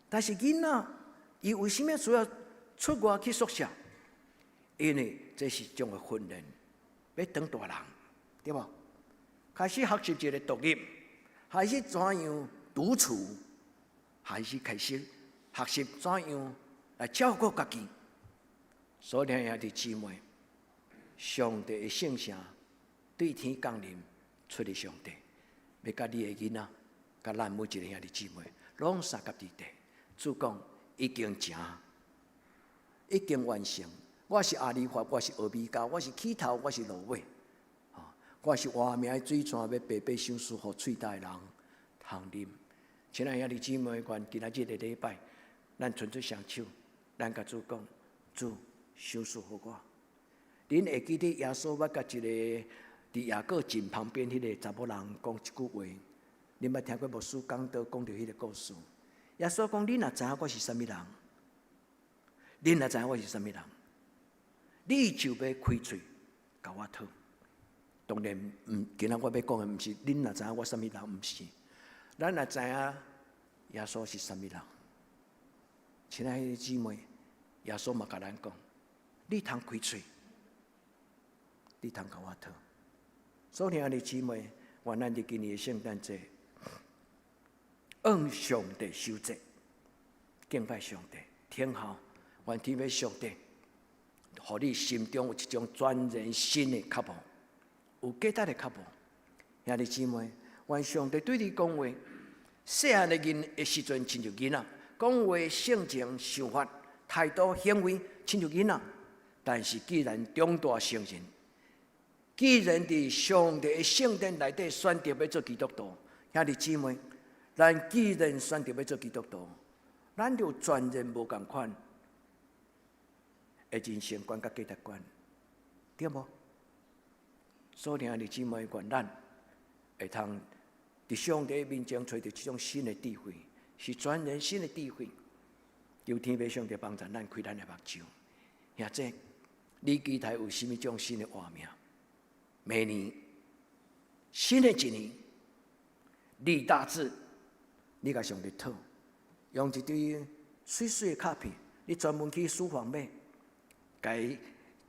但是囡仔，伊為啥物需要出外去宿舍？因為這是一種的訓練，欲當大人，對無？開始學習一个獨立，開始怎樣獨處，開始開始學習怎樣來照顧家己。所以兄弟姊妹，上帝的聖城對天降臨，出佇上帝，欲佮你的囡仔，佮咱每一个兄弟姊妹，攏相佮佇底。主講已經成，已經完成。我是阿利法，我是俄米伽，我是起頭，我是落尾。我是活命的水泉，欲白白賞賜予喙焦的人通啉。親愛兄弟姊妹，願今仔這个禮拜，咱伸出雙手，咱共主講：主賞賜予我。恁會記得耶穌捌共一个佇雅各井旁邊彼个查某人講一句話？恁捌聽過牧師講道講著彼个故事？耶穌講：恁若知影我是啥物人，恁若知影我是啥物人，你就欲開喙共我討。當然，毋，今仔我欲講的毋是恁若知影我啥物人，毋是。咱若知影耶穌是啥物人，親愛的姊妹，耶穌嘛共咱講：你通開喙，你通共我討。所以，兄弟姊妹，願咱佇今年的聖誕節，按上帝守節，敬拜上帝，聽候，願天父上帝，予你心中有一種全然新的渴慕，有價值的渴慕。兄弟姊妹，願上帝對你講話。細漢的囡的時陣，親像囡仔，講話、性情、想法、態度、行為，親像囡仔。但是既然長大成人，既然佇上帝的聖殿內底選擇欲做基督徒，兄弟姊妹，咱既然選擇欲做基督徒，咱就全然無仝款的人生觀佮價值觀，對無？所以兄弟姊妹，願咱會通佇上帝面前揣著這種新的智慧，是全然新的智慧。求天父上帝幫助咱開咱的目睭。兄弟，你期待有啥物種新的畫面？明年新的一年，立大志，你共上帝討，用一張媠媠的卡片，你專門去書房買，共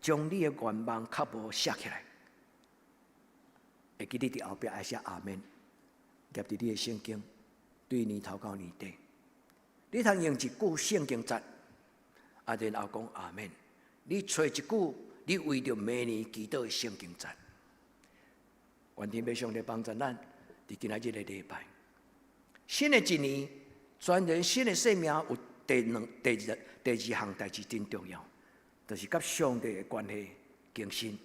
將你的願望渴慕寫起來。會記你佇後壁愛寫阿們，夾佇你的聖經，對年頭到年底，你通用一句聖經節，啊，然後講阿們。你揣一句，你為著明年祈禱的聖經節。願天父上帝幫助咱，佇今仔日个禮拜，新的一年，全然新的生命有第兩、第二、第二項代誌真重要，就是佮上帝的關係更新。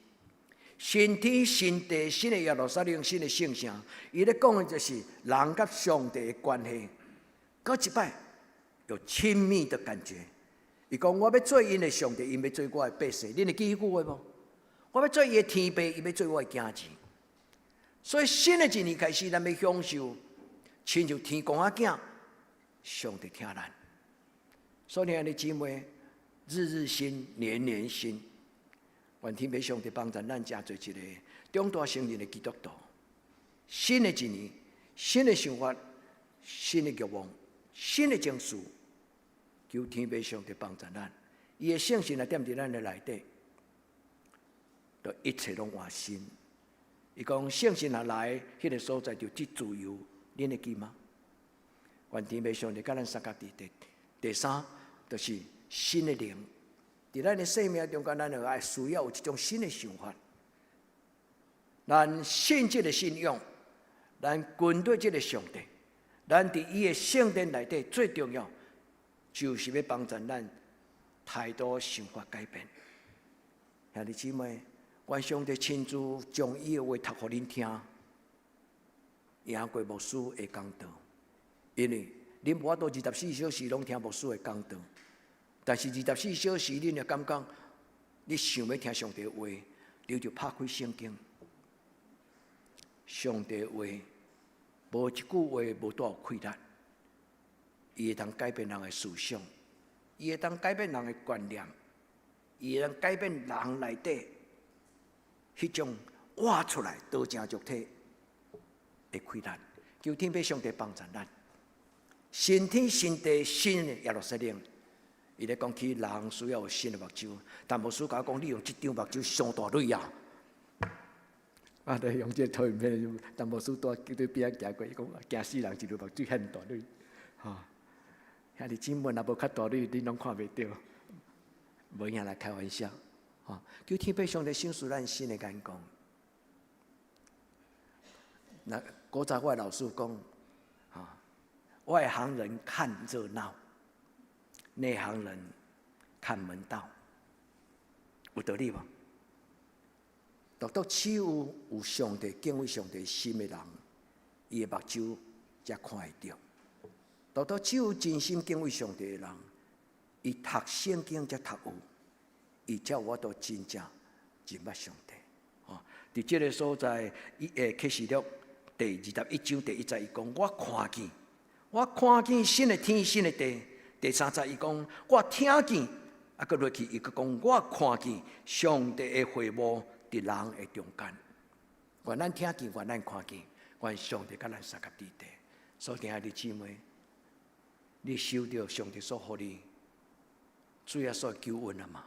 新天新地、新的耶路撒冷、新的聖城，伊咧講的就是人佮上帝的關係，閣一擺有親密的感覺。伊講我欲做𪜶的上帝，𪜶欲做我的百姓。恁會記彼句話無？我欲做伊的天父，伊欲做我的囝兒。所以新的一年開始，咱欲享受，親像天公仔囝，上帝疼咱。所以兄弟姊妹，日日新，年年新。願天父上帝幫助咱，成做一个長大成人的基督徒，新的一年，新的想法，新的欲望，新的情緒，求天父上帝幫助咱。伊的聖神若踮佇咱的內底，就一切攏換新。伊講聖神若來，彼個所在就得自由，恁會記嗎？願天父上帝佮咱相佮佇第第三，就是新的靈。佇咱的生命中間，咱就愛需要有一種新的想法。咱信這个信仰，咱跟隨這个上帝，咱佇伊的聖殿內底最重要，就是欲幫助咱態度想法改變。兄弟姊妹，願上帝親自將伊的話讀予恁聽，贏過牧師的講道。因為恁無法度24小時攏聽牧師的講道，但是24小時恁若感覺你想欲聽上帝的話，你就拍開聖經。上帝話無一句話無帶有氣力，伊會當改變人的思想，伊會當改變人的觀念，伊會當改變人內底彼種活出來道成肉體的氣力。求天父上帝幫助咱，新天新地新的耶路撒冷。伊咧講起人需要有新的目睭，但牧師共我講，你用這張目睭傷大蕊啊！啊！就用這个圖片，但牧師拄對邊仔行過，伊講驚死人，一粒目水遐大蕊，吼！兄弟姊妹若無較大蕊，恁攏看袂著。無影來開玩笑，吼！求天父上帝賞賜咱新的眼光。那古早我的老師講，吼，外行人看熱鬧，內行人看門道，有道理無？獨獨只有有上帝敬畏上帝心的人，伊的目睭才看會著。獨獨只有真心敬畏上帝的人，伊讀聖經才讀有，伊才有法度真正認捌上帝。吼，佇這个所在，伊會啟示錄第21章第一節，伊講：我看見，我看見新的天，新的地。第三節，伊講：我聽見，啊，閣落去，伊閣講：我看見上帝的會幕佇人的中間。願咱聽見，願咱看見，願上帝佮咱相佮佇地。所以，兄弟姊妹，你收著上帝所予你主耶穌救恩了嗎？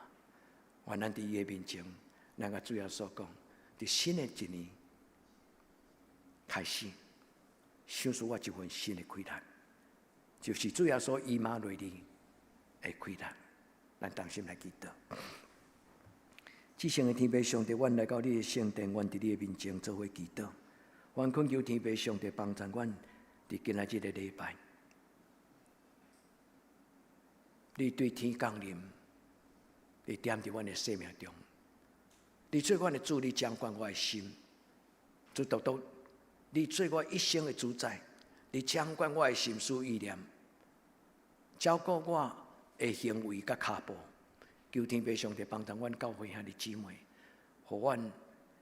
願咱佇伊的面前，咱共主耶穌講，佇新的一年開始，賞賜我一份新的氣力，就是主耶穌以馬內利的氣力，咱同心來祈禱。至聖的天父上帝，阮來到你的聖殿，阮佇你的面前做伙祈禱。阮懇求天父上帝幫助阮，佇今仔這个禮拜，你對天降臨，你踮佇阮的生命中，你做阮的主，你掌管我的心，主獨獨，你做我一生的主宰，你掌管我的心思意念，照顧我的行為佮跤步。求天父上帝幫助阮教會兄弟姊妹，予阮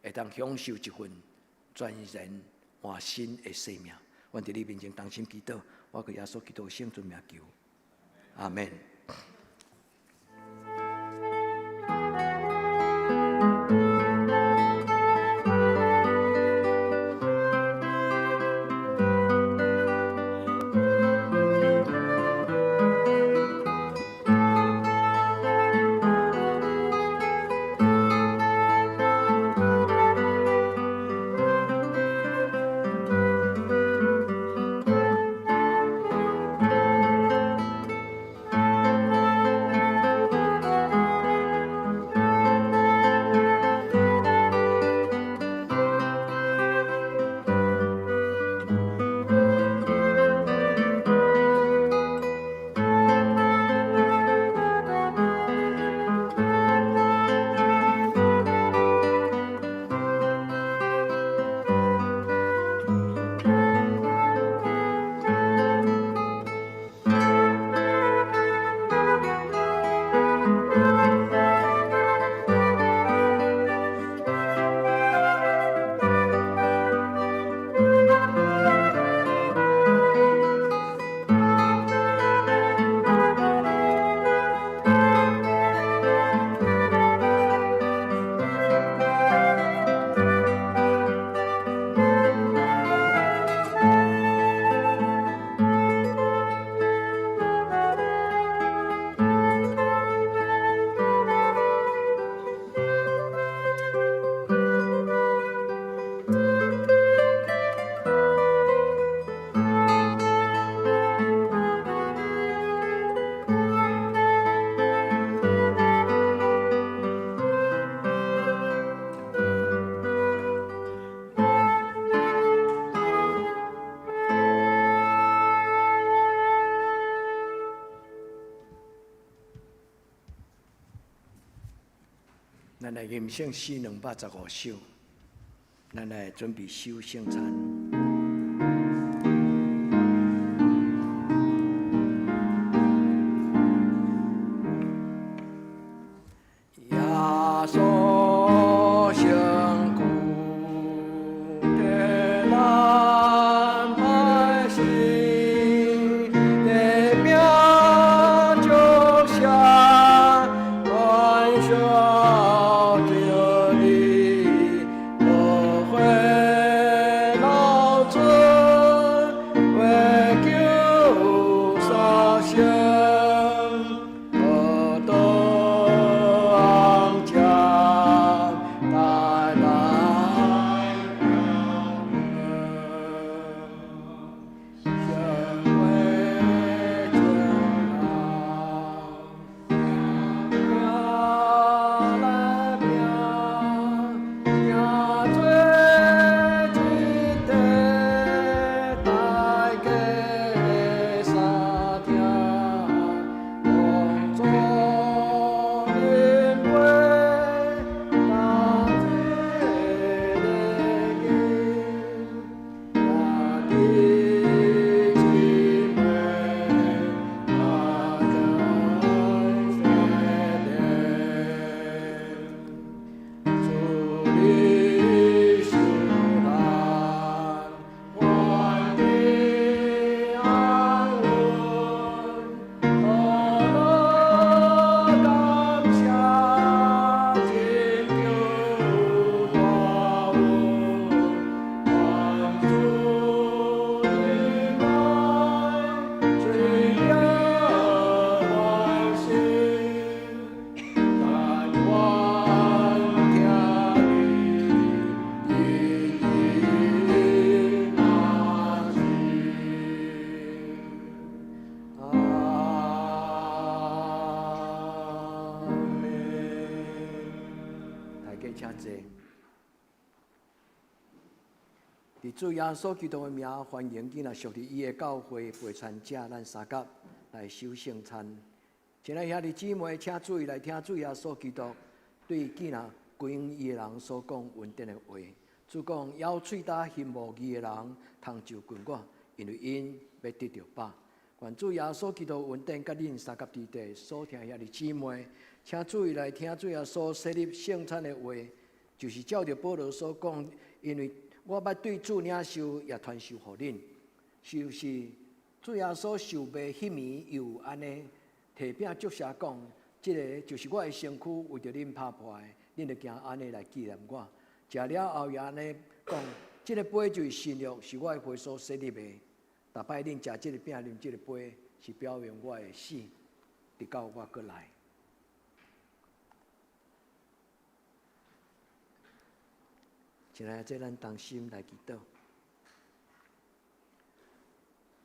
會當享受一份全然換新的生命。阮佇你面前同心祈禱，我靠耶穌基督聖尊名求，阿門。來吟聖詩215首，咱來準備守聖餐。耶穌身軀替咱百姓，得餅祝謝，願受着你，寶血流出，為救殺生，何等將帶來成為真愛，來拼，行做一塊大家三聽，同做飲杯，同這禮儀，兄弟姊妹，大家相連。主你受難，願你安穩，何樂感謝，拯救大恩，願主的愛，垂憐萬心，但願聽你應允阿子。阿門。大家請坐。佇主耶穌基督的名，歡迎囝仔屬佇伊的教會陪參者，咱三甲來守聖餐。親愛兄弟姊妹，請注意來聽主耶穌基督對囝仔歸伊的人所講恩典的話。主講：枵喙焦心無義的人，通就近我，因為𪜶欲得著飽。願主耶穌基督恩典佮恁相佮佇地所聽兄弟姊妹，請注意來聽主耶穌設立聖餐的話，就是照著保羅所講，因為我捌對主領受，也傳授予恁，就是主耶穌受賣彼暝，又按呢提餅祝謝講：這个就是我的身軀，為著恁拍破的，恁著行按呢來紀念我。食了後也按呢講：這个杯就是新約，是我的血所設立的。逐擺恁食這个餅，啉這个杯，是表明我的死，直到我閣來。親愛的，這咱同心來祈禱。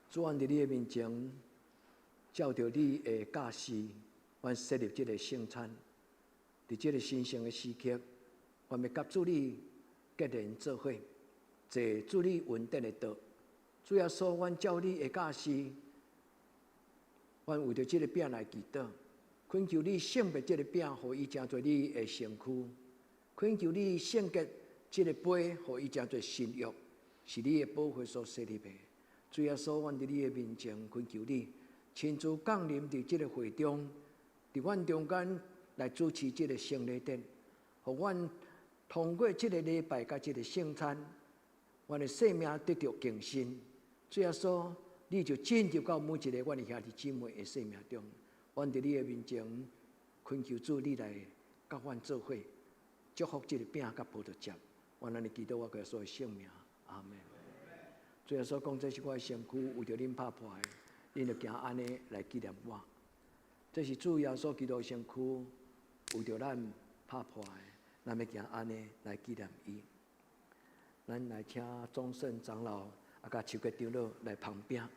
主，阮佇你的面前，照著你的教示，阮設立這个聖餐。佇這个神聖的時刻，阮欲佮主你結連做伙，坐主你恩典的桌。主耶穌，阮照你的教示，阮為著這个餅來祈禱，懇求你聖別這个餅，予伊成做你的身軀；懇求你聖潔這个杯，予伊成做新約，是你的寶血所設立的。主耶穌，阮佇你的面前懇求你，親自降臨佇這个會中，佇阮中間來主持這个聖禮典，予阮通過這个禮拜佮這个聖餐，阮的生命得著更新。主耶穌，你就進入到每一个阮的兄弟姊妹的生命中。阮佇你的面前懇求主，你來佮阮做伙，祝福這个餅佮葡萄汁。阮按呢祈禱，我耶穌的聖名，阿門。主耶穌講：這是我的身軀，為著恁拍破的，恁著行按呢來紀念我。這是主耶穌基督的身軀，為著咱拍破的，咱欲行按呢來紀念伊。咱來請宗聖長老啊，佮秋吉長老來捧餅。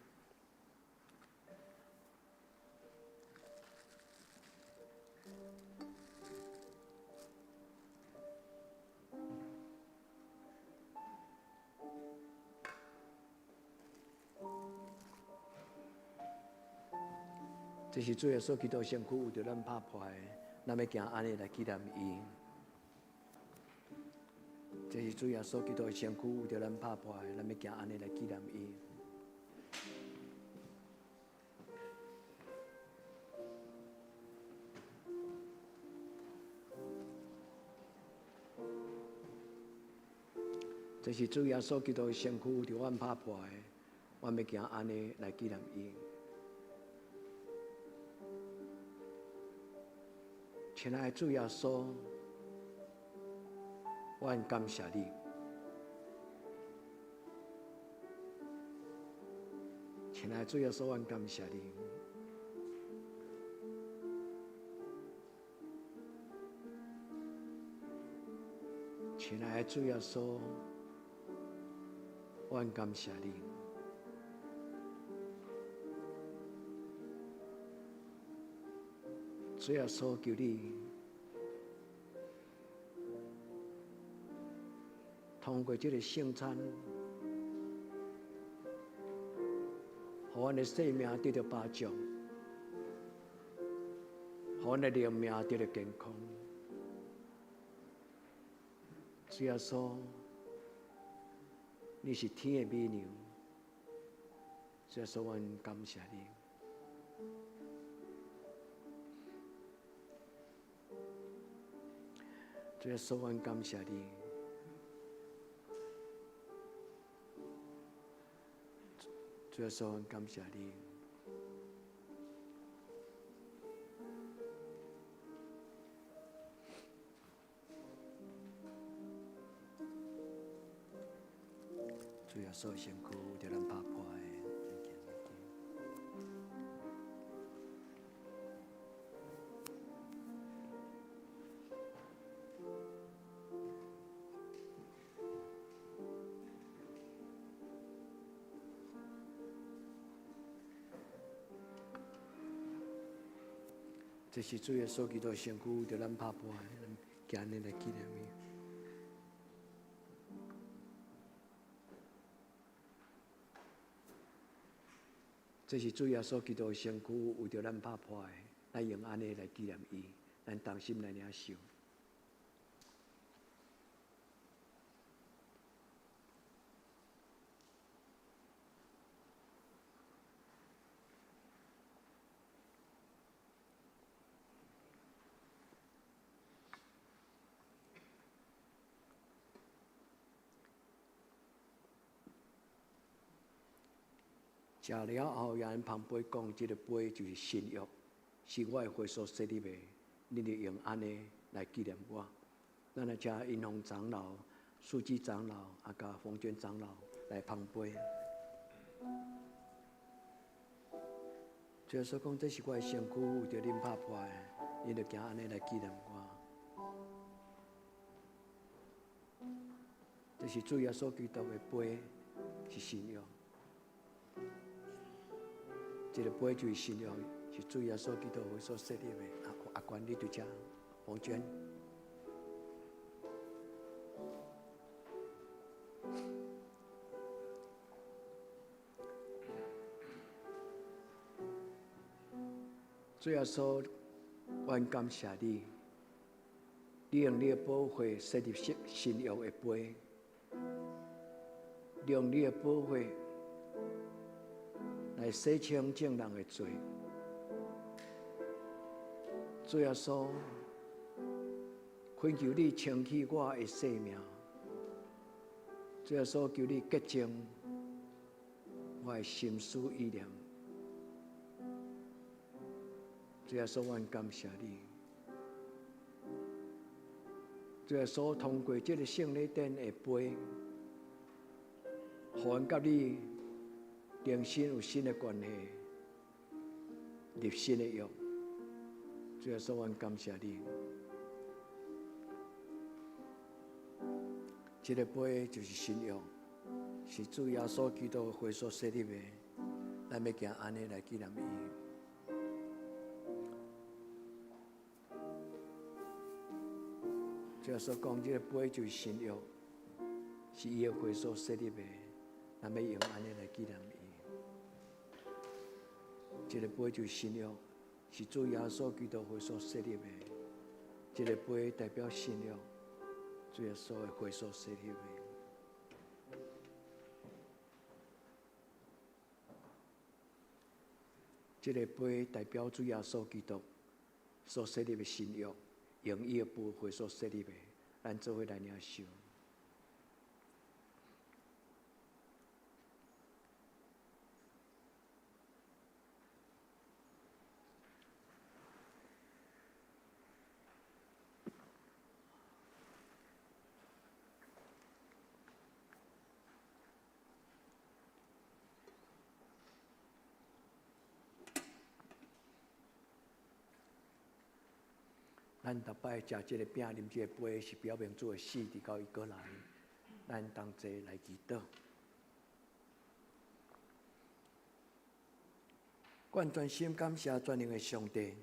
這是主耶穌基督身軀，為著咱拍破的，咱欲行按呢來紀念伊。這是主耶穌基督的身軀，為著咱拍破的，咱欲行按呢來紀念伊。這是主耶穌基督的身軀，為著阮拍破的，阮欲行按呢來紀念伊。親愛的主耶穌，阮感謝你。親愛的主耶穌，阮感謝你。親愛的主耶穌，阮感謝你。主耶穌，求你通過這个聖餐，予阮的生命得著保障，予阮的靈命得著健康。主耶穌，你是天的美娘，主耶穌，阮感謝你。主耶穌，阮感謝你。主耶穌，阮感謝你。主耶穌身軀為著咱拍破的。這是主耶穌基督身軀為著咱拍破的，咱今日來紀念伊。這是主耶穌基督身軀為著咱拍破的，咱用按呢來紀念伊，咱同心來領受。食了後，耶穌捧杯講：這个杯就是新約，是我的血所設立的，恁著用按呢來紀念我。咱來請英雄長老、書記長老、啊，佮馮娟長老來捧杯。主耶穌講：這是我的身軀，為著恁拍破的，恁著行按呢來紀念我。這是主耶穌基督的杯，是新約。這个杯就是新約，是主耶穌基督所設立的。阿阿關，你佇遮，馮娟。主耶穌，阮感謝你，你用你的寶血設立新新約的杯，你用你的寶血來洗清眾人的罪。主耶穌，懇求你清去我的生命。主耶穌，求你潔淨我的心思意念。主耶穌，阮感謝你。主耶穌，通過這个聖禮典的杯，予阮佮你重新有新的關係，立新的約。主耶穌，阮感謝你。這个杯就是新約，是主耶穌基督的血所設立的，咱欲行按呢來紀念伊。主耶穌講，這个杯就是新約，是伊的血所設立的，咱欲用按呢來紀念伊。這个杯就是新約，是主耶穌基督血所設立的，這个杯代表新約。主主耶穌的血所洗禮的。這个杯代表主耶穌基督所設立的新約，用伊的寶血所設立的，咱做伙來領受。咱逐擺食這个餅、啉這个杯，是表明主的死直到伊閣來。咱同齊來祈禱。阮全心感謝全能的上帝，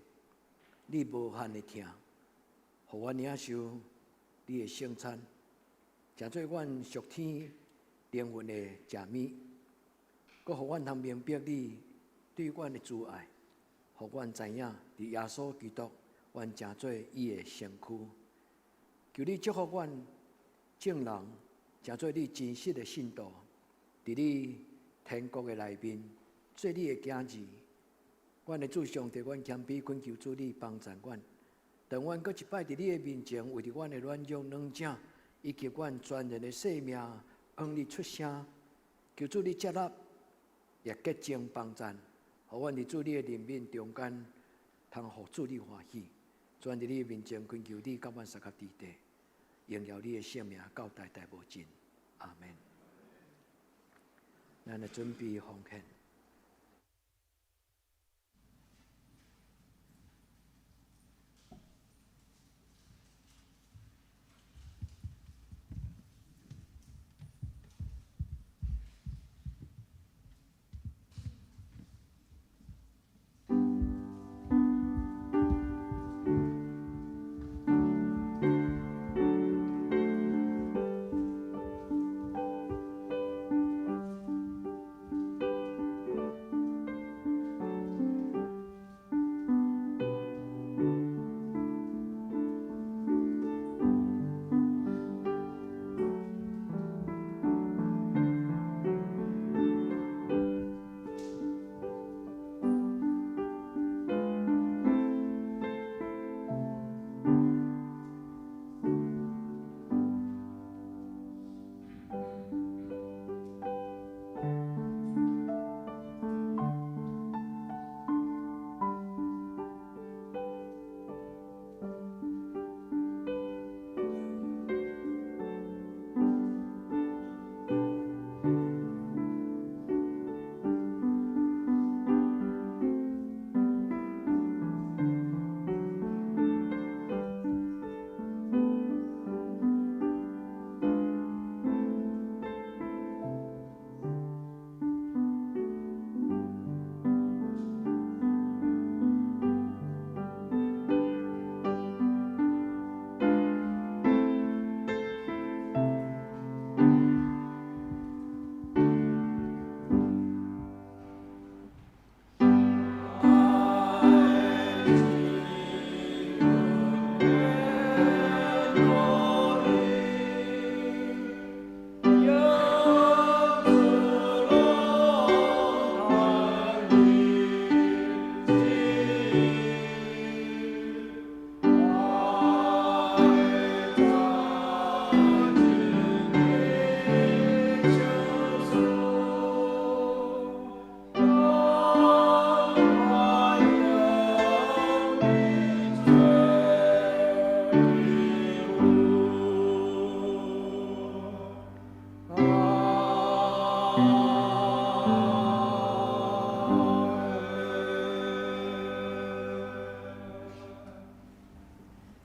你無限的疼，予阮領受你的聖餐，成做阮屬天靈魂的食物，閣予阮通明白你對阮的慈愛，予阮知影佇耶穌基督，阮成做伊的身軀。求你祝福阮眾人，成做你真實的信徒，佇你天國的內面做你的囝兒。阮的主上帝，阮謙卑懇求主你幫助阮。當阮閣一擺佇你的面前，為著阮的軟弱軟正，以及阮全人的性命，向你出聲，求主你接納，也潔淨幫贊，予阮佇主你的憐憫中間，通予主你歡喜。主佇你的面前懇求你，佮阮相佮佇地，榮耀你的聖名，到代代無盡。阿門。咱來準備奉獻。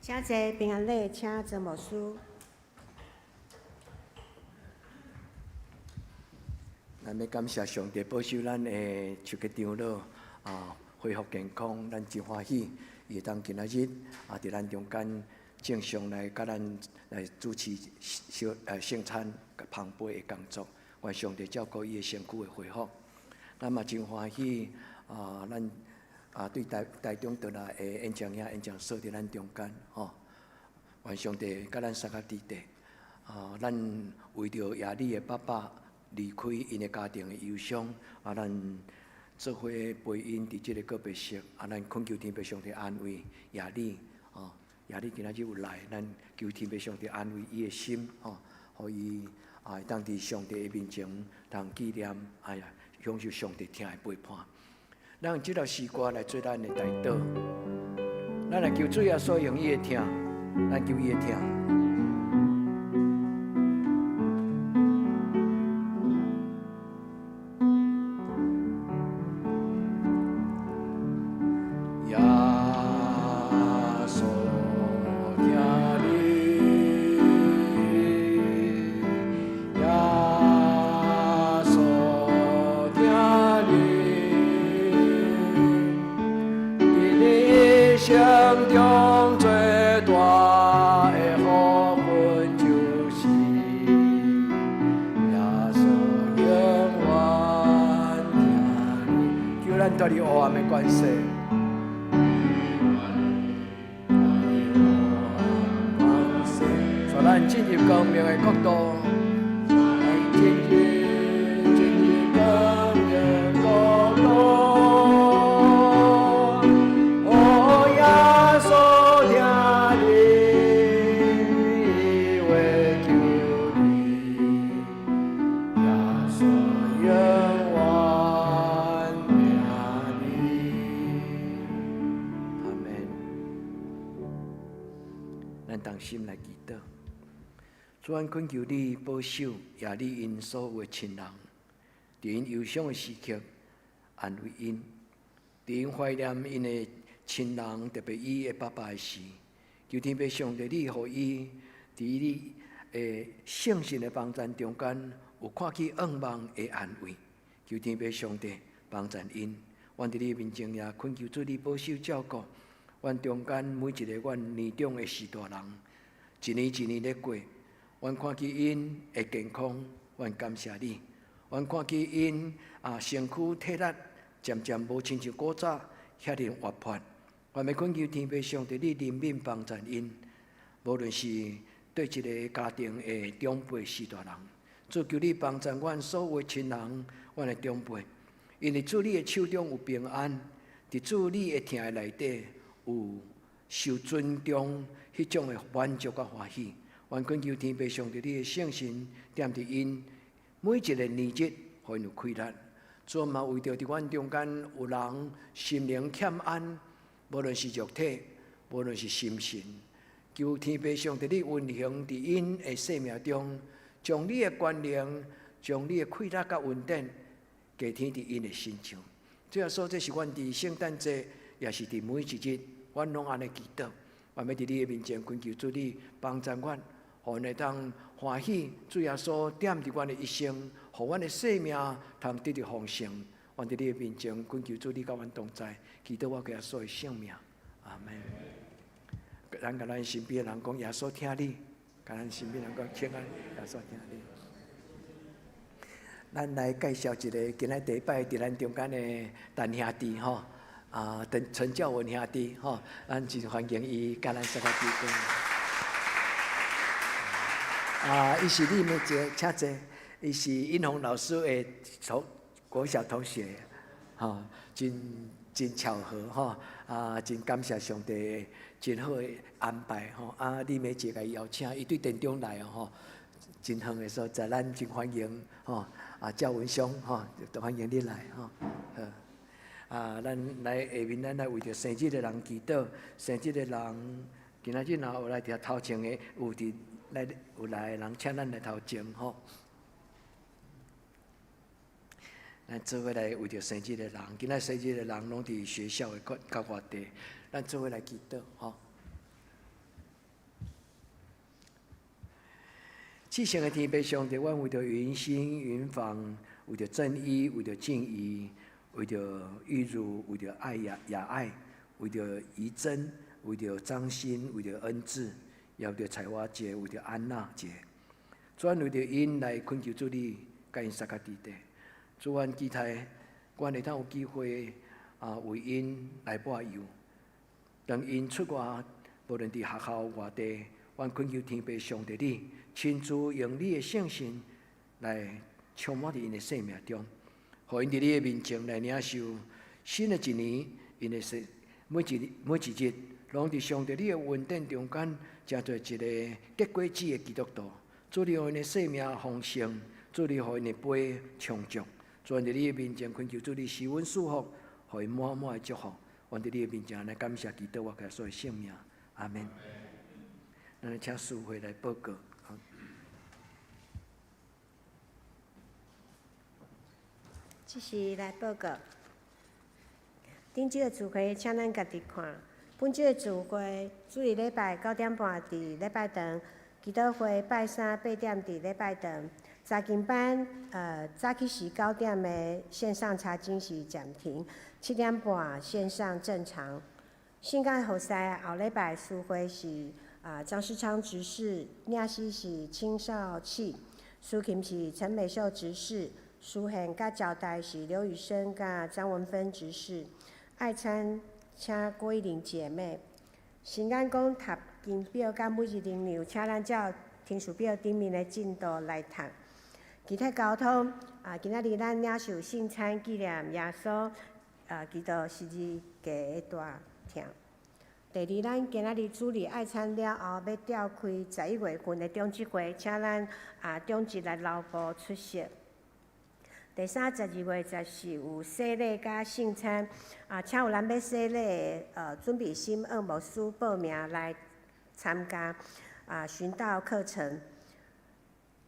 請坐，平安禮，請曾牧師。咱欲感謝上帝保守咱的手腳長老啊，恢復健康，咱真歡喜，伊會當今仔日啊，佇咱中間正常來佮咱來主持小聖餐捧杯的工作，願上帝照顧伊的身軀的恢復。咱嘛真歡喜啊，咱。啊，對台台中轉來的演講兄、演講嫂佇咱中間，吼，願上帝佮咱相佮佇地。啊，咱為著亞里的爸爸離開𪜶的家庭的憂傷，啊，咱做伙陪𪜶佇這個告別式，啊，咱懇求天父上帝安慰亞里，哦，亞里今仔日有來，咱求天父上帝安慰伊的心，吼，予伊啊會當佇上帝的面前通紀念，哎呀，享受上帝疼的陪伴。咱用這首詩歌來做咱的代禱，咱來求主耶穌用伊的疼，咱求伊的疼。耶穌疼你，耶穌疼你，佇你一生中最大的福分就是耶穌永遠疼你。求咱脫離黑暗的權勢。帶咱進入光明的國度，帶咱進入光明國度。哦，耶穌疼你，伊會救你，耶穌永遠疼你。阿門。咱同心來祈禱。主，阮懇求你保守亞里𪜶所有的親人，佇𪜶憂傷的時刻安慰𪜶，佇𪜶懷念𪜶的親人，特別伊的爸爸的時，求天父上帝你予伊佇你的聖神的幫贊中間，有看見向望的安慰。求天父上帝幫贊𪜶，阮佇你面前也懇求主你保守照顧，阮中間每一個阮年長的序大人，一年一年咧過。阮看見𪜶的健康，阮感謝你。阮看見𪜶啊，身軀體力漸漸無親像古早遐爾活潑。阮欲懇求天父上帝，你憐憫幫贊𪜶，無論是對一个家庭的長輩序大人，主求你幫贊阮所有的親人，阮的長輩，因為主你的手中有平安，佇主你的疼的內底有受尊重彼種的滿足佮歡喜。阮懇求天父上帝，你的聖神踮佇𪜶每一个年日，予𪜶有氣力。主嘛為著佇阮中間有人心靈欠安，無論是肉體，無論是心神，求天父上帝你運行佇𪜶的生命中，將你的權能，將你的氣力佮恩典，加添佇𪜶的身上。主耶穌，這是阮佇聖誕節，也是佇每一日，阮攏按呢祈禱。阮欲佇你的面前懇求主你幫贊阮，予阮會當歡喜主耶穌踮佇阮的一生，予阮的生命通得著豐盛。阮佇你的面前懇求主你佮阮同在，祈禱我耶穌的聖名，阿門。咱共咱身邊的人講，耶穌疼你，共咱身邊人講，請安，耶穌疼你。咱來介紹一个今仔第一擺佇咱中間的陳兄弟吼，啊，陳陳教文兄弟吼，咱真歡迎伊佮咱說個幾句。啊，伊是你們姐，請坐。伊是英宏老師的同國小同學，吼，真真巧合吼，啊，真感謝上帝真好的安排吼。啊，麗美姐共伊邀請，伊對田中來吼，真遠的所在，咱真歡迎吼。啊，趙文兄吼，都歡迎你來吼。好，啊，咱來下面，咱來為著生日的人祈禱，生日的人今仔日若有來佇頭前的，有佇來有來的人，請咱來頭前吼。咱做伙來為著生日的人，今仔生日的人攏佇學校的各各外地，咱做伙來祈禱吼。至聖的天父上帝，阮為著雲心、雲芳，為著正義，為著正義，為著玉如，為著愛雅雅愛，為著怡珍，為著張心，為著恩智，也為著彩華姐，為著安娜姐，主阮為著𪜶來懇求主你，共𪜶相佮佇底。主，阮期待，阮會當有機會啊，為𪜶來抹油。當𪜶出外，無論佇學校外地，阮懇求天父上帝你親自用你的聖神來充滿佇𪜶的生命中，予𪜶佇你的面前來領受新的一年，𪜶的生每一每一日，攏佇上帝你的恩典中間，成做一個結果子的基督徒。主你予𪜶的生命豐盛，主你予𪜶的杯充足。主佇你的面前懇求主你賜阮賜福，予𪜶滿滿的祝福。阮佇你的面前來感謝祈禱，我耶穌的聖名，阿門。咱來請司會來報告。這是來報告。頂週的聚會，請咱家己看。本週的聚會，主日禮拜9點半佇禮拜堂，祈禱會拜三8點佇禮拜堂。查經班，早起時9點的線上查經是暫停，7點半線上正常。聖教學師後禮拜司會是張世昌執事，領詩是青少契，司琴是陳美秀執事，司獻佮招待是劉宇生佮張文芬執事。愛餐請郭玉玲姐妹。新眼講讀經表佮每日靈糧，請咱照聽書表頂面的進度來讀。其他交通啊，今仔日咱領受聖餐紀念耶穌基督十字架的大疼。第二，咱今仔日主日愛餐了後，欲召開11月份的長執會，請咱長執來留步出席。第三，12月14有洗禮佮聖餐，請有人欲洗禮的，準備心向牧師報名來參加殉道課程。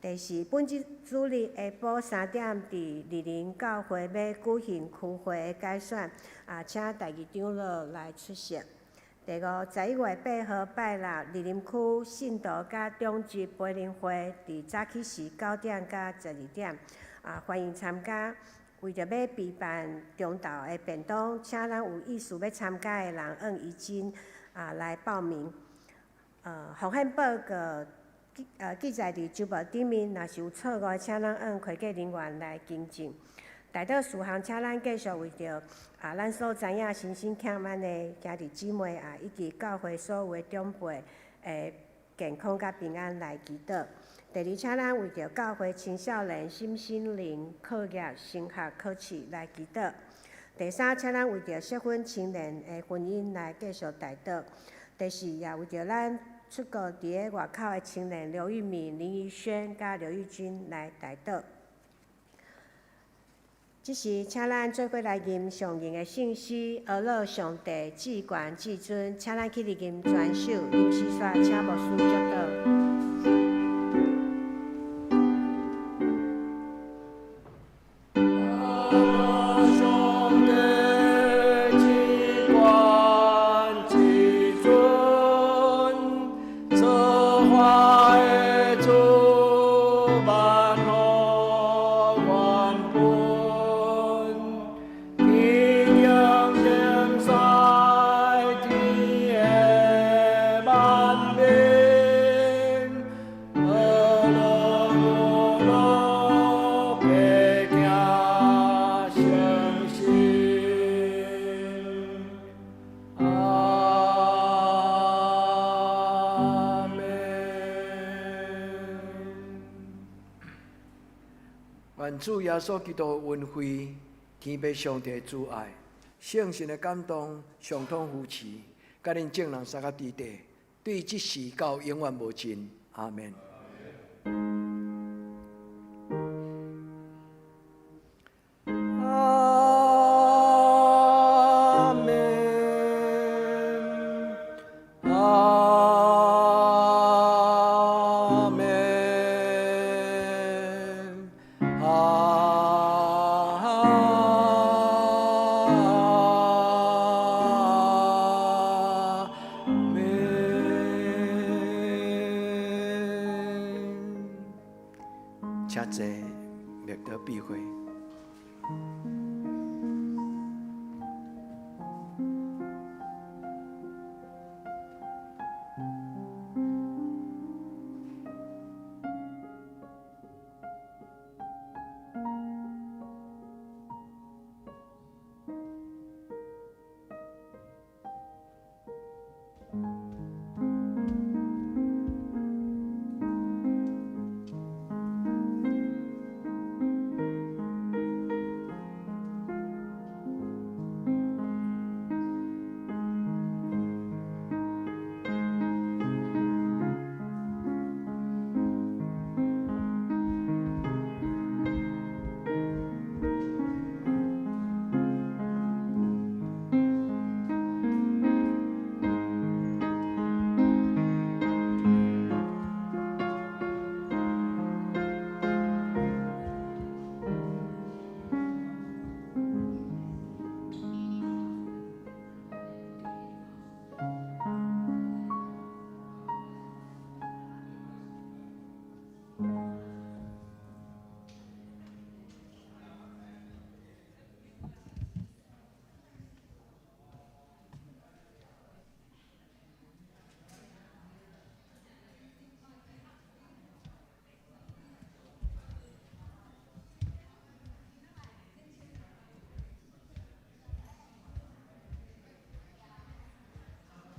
第四，本日主日下晡3點，佇蒞林教會欲舉行區會的改選，請大義長老來出席。第五，11月8號拜六，蒞林區信徒佮長執培靈會，佇早起時9點到12點，歡迎參加。為著欲備辦中晝的便當，請咱有意思欲參加的人，按怡珍來報名。風險報告記載佇週報頂面，若是有錯誤，請咱按會計人員來更正。代禱事項，請咱繼續為著咱所知影身心欠安的兄弟姊妹以及教會所有的長輩的健康佮平安來祈禱。第二，請咱為著教會青少年身心靈課業升學考試來祈禱。第三，請咱為著適婚青年的婚姻來繼續代禱。第四，也為著咱出國佇咧外口的青年劉玉敏、林怡萱佮劉玉君來代禱。這時，請咱做伙來吟上吟的聖詩，阿樂上帝至懸至尊，請咱起立吟全首，吟詩煞請牧師祝禱。阿樂上帝至懸至尊，造化的主萬福萬本，天頂頂西天的萬民，阿樂阿樂百行相信。阿門。願主耶穌基督的恩惠、天父上帝的慈愛、聖神的感動、相通扶持，佮恁眾人相佮佇底，對這時到永遠無盡。阿門。阿門。阿門。阿門。請坐，默禱閉會。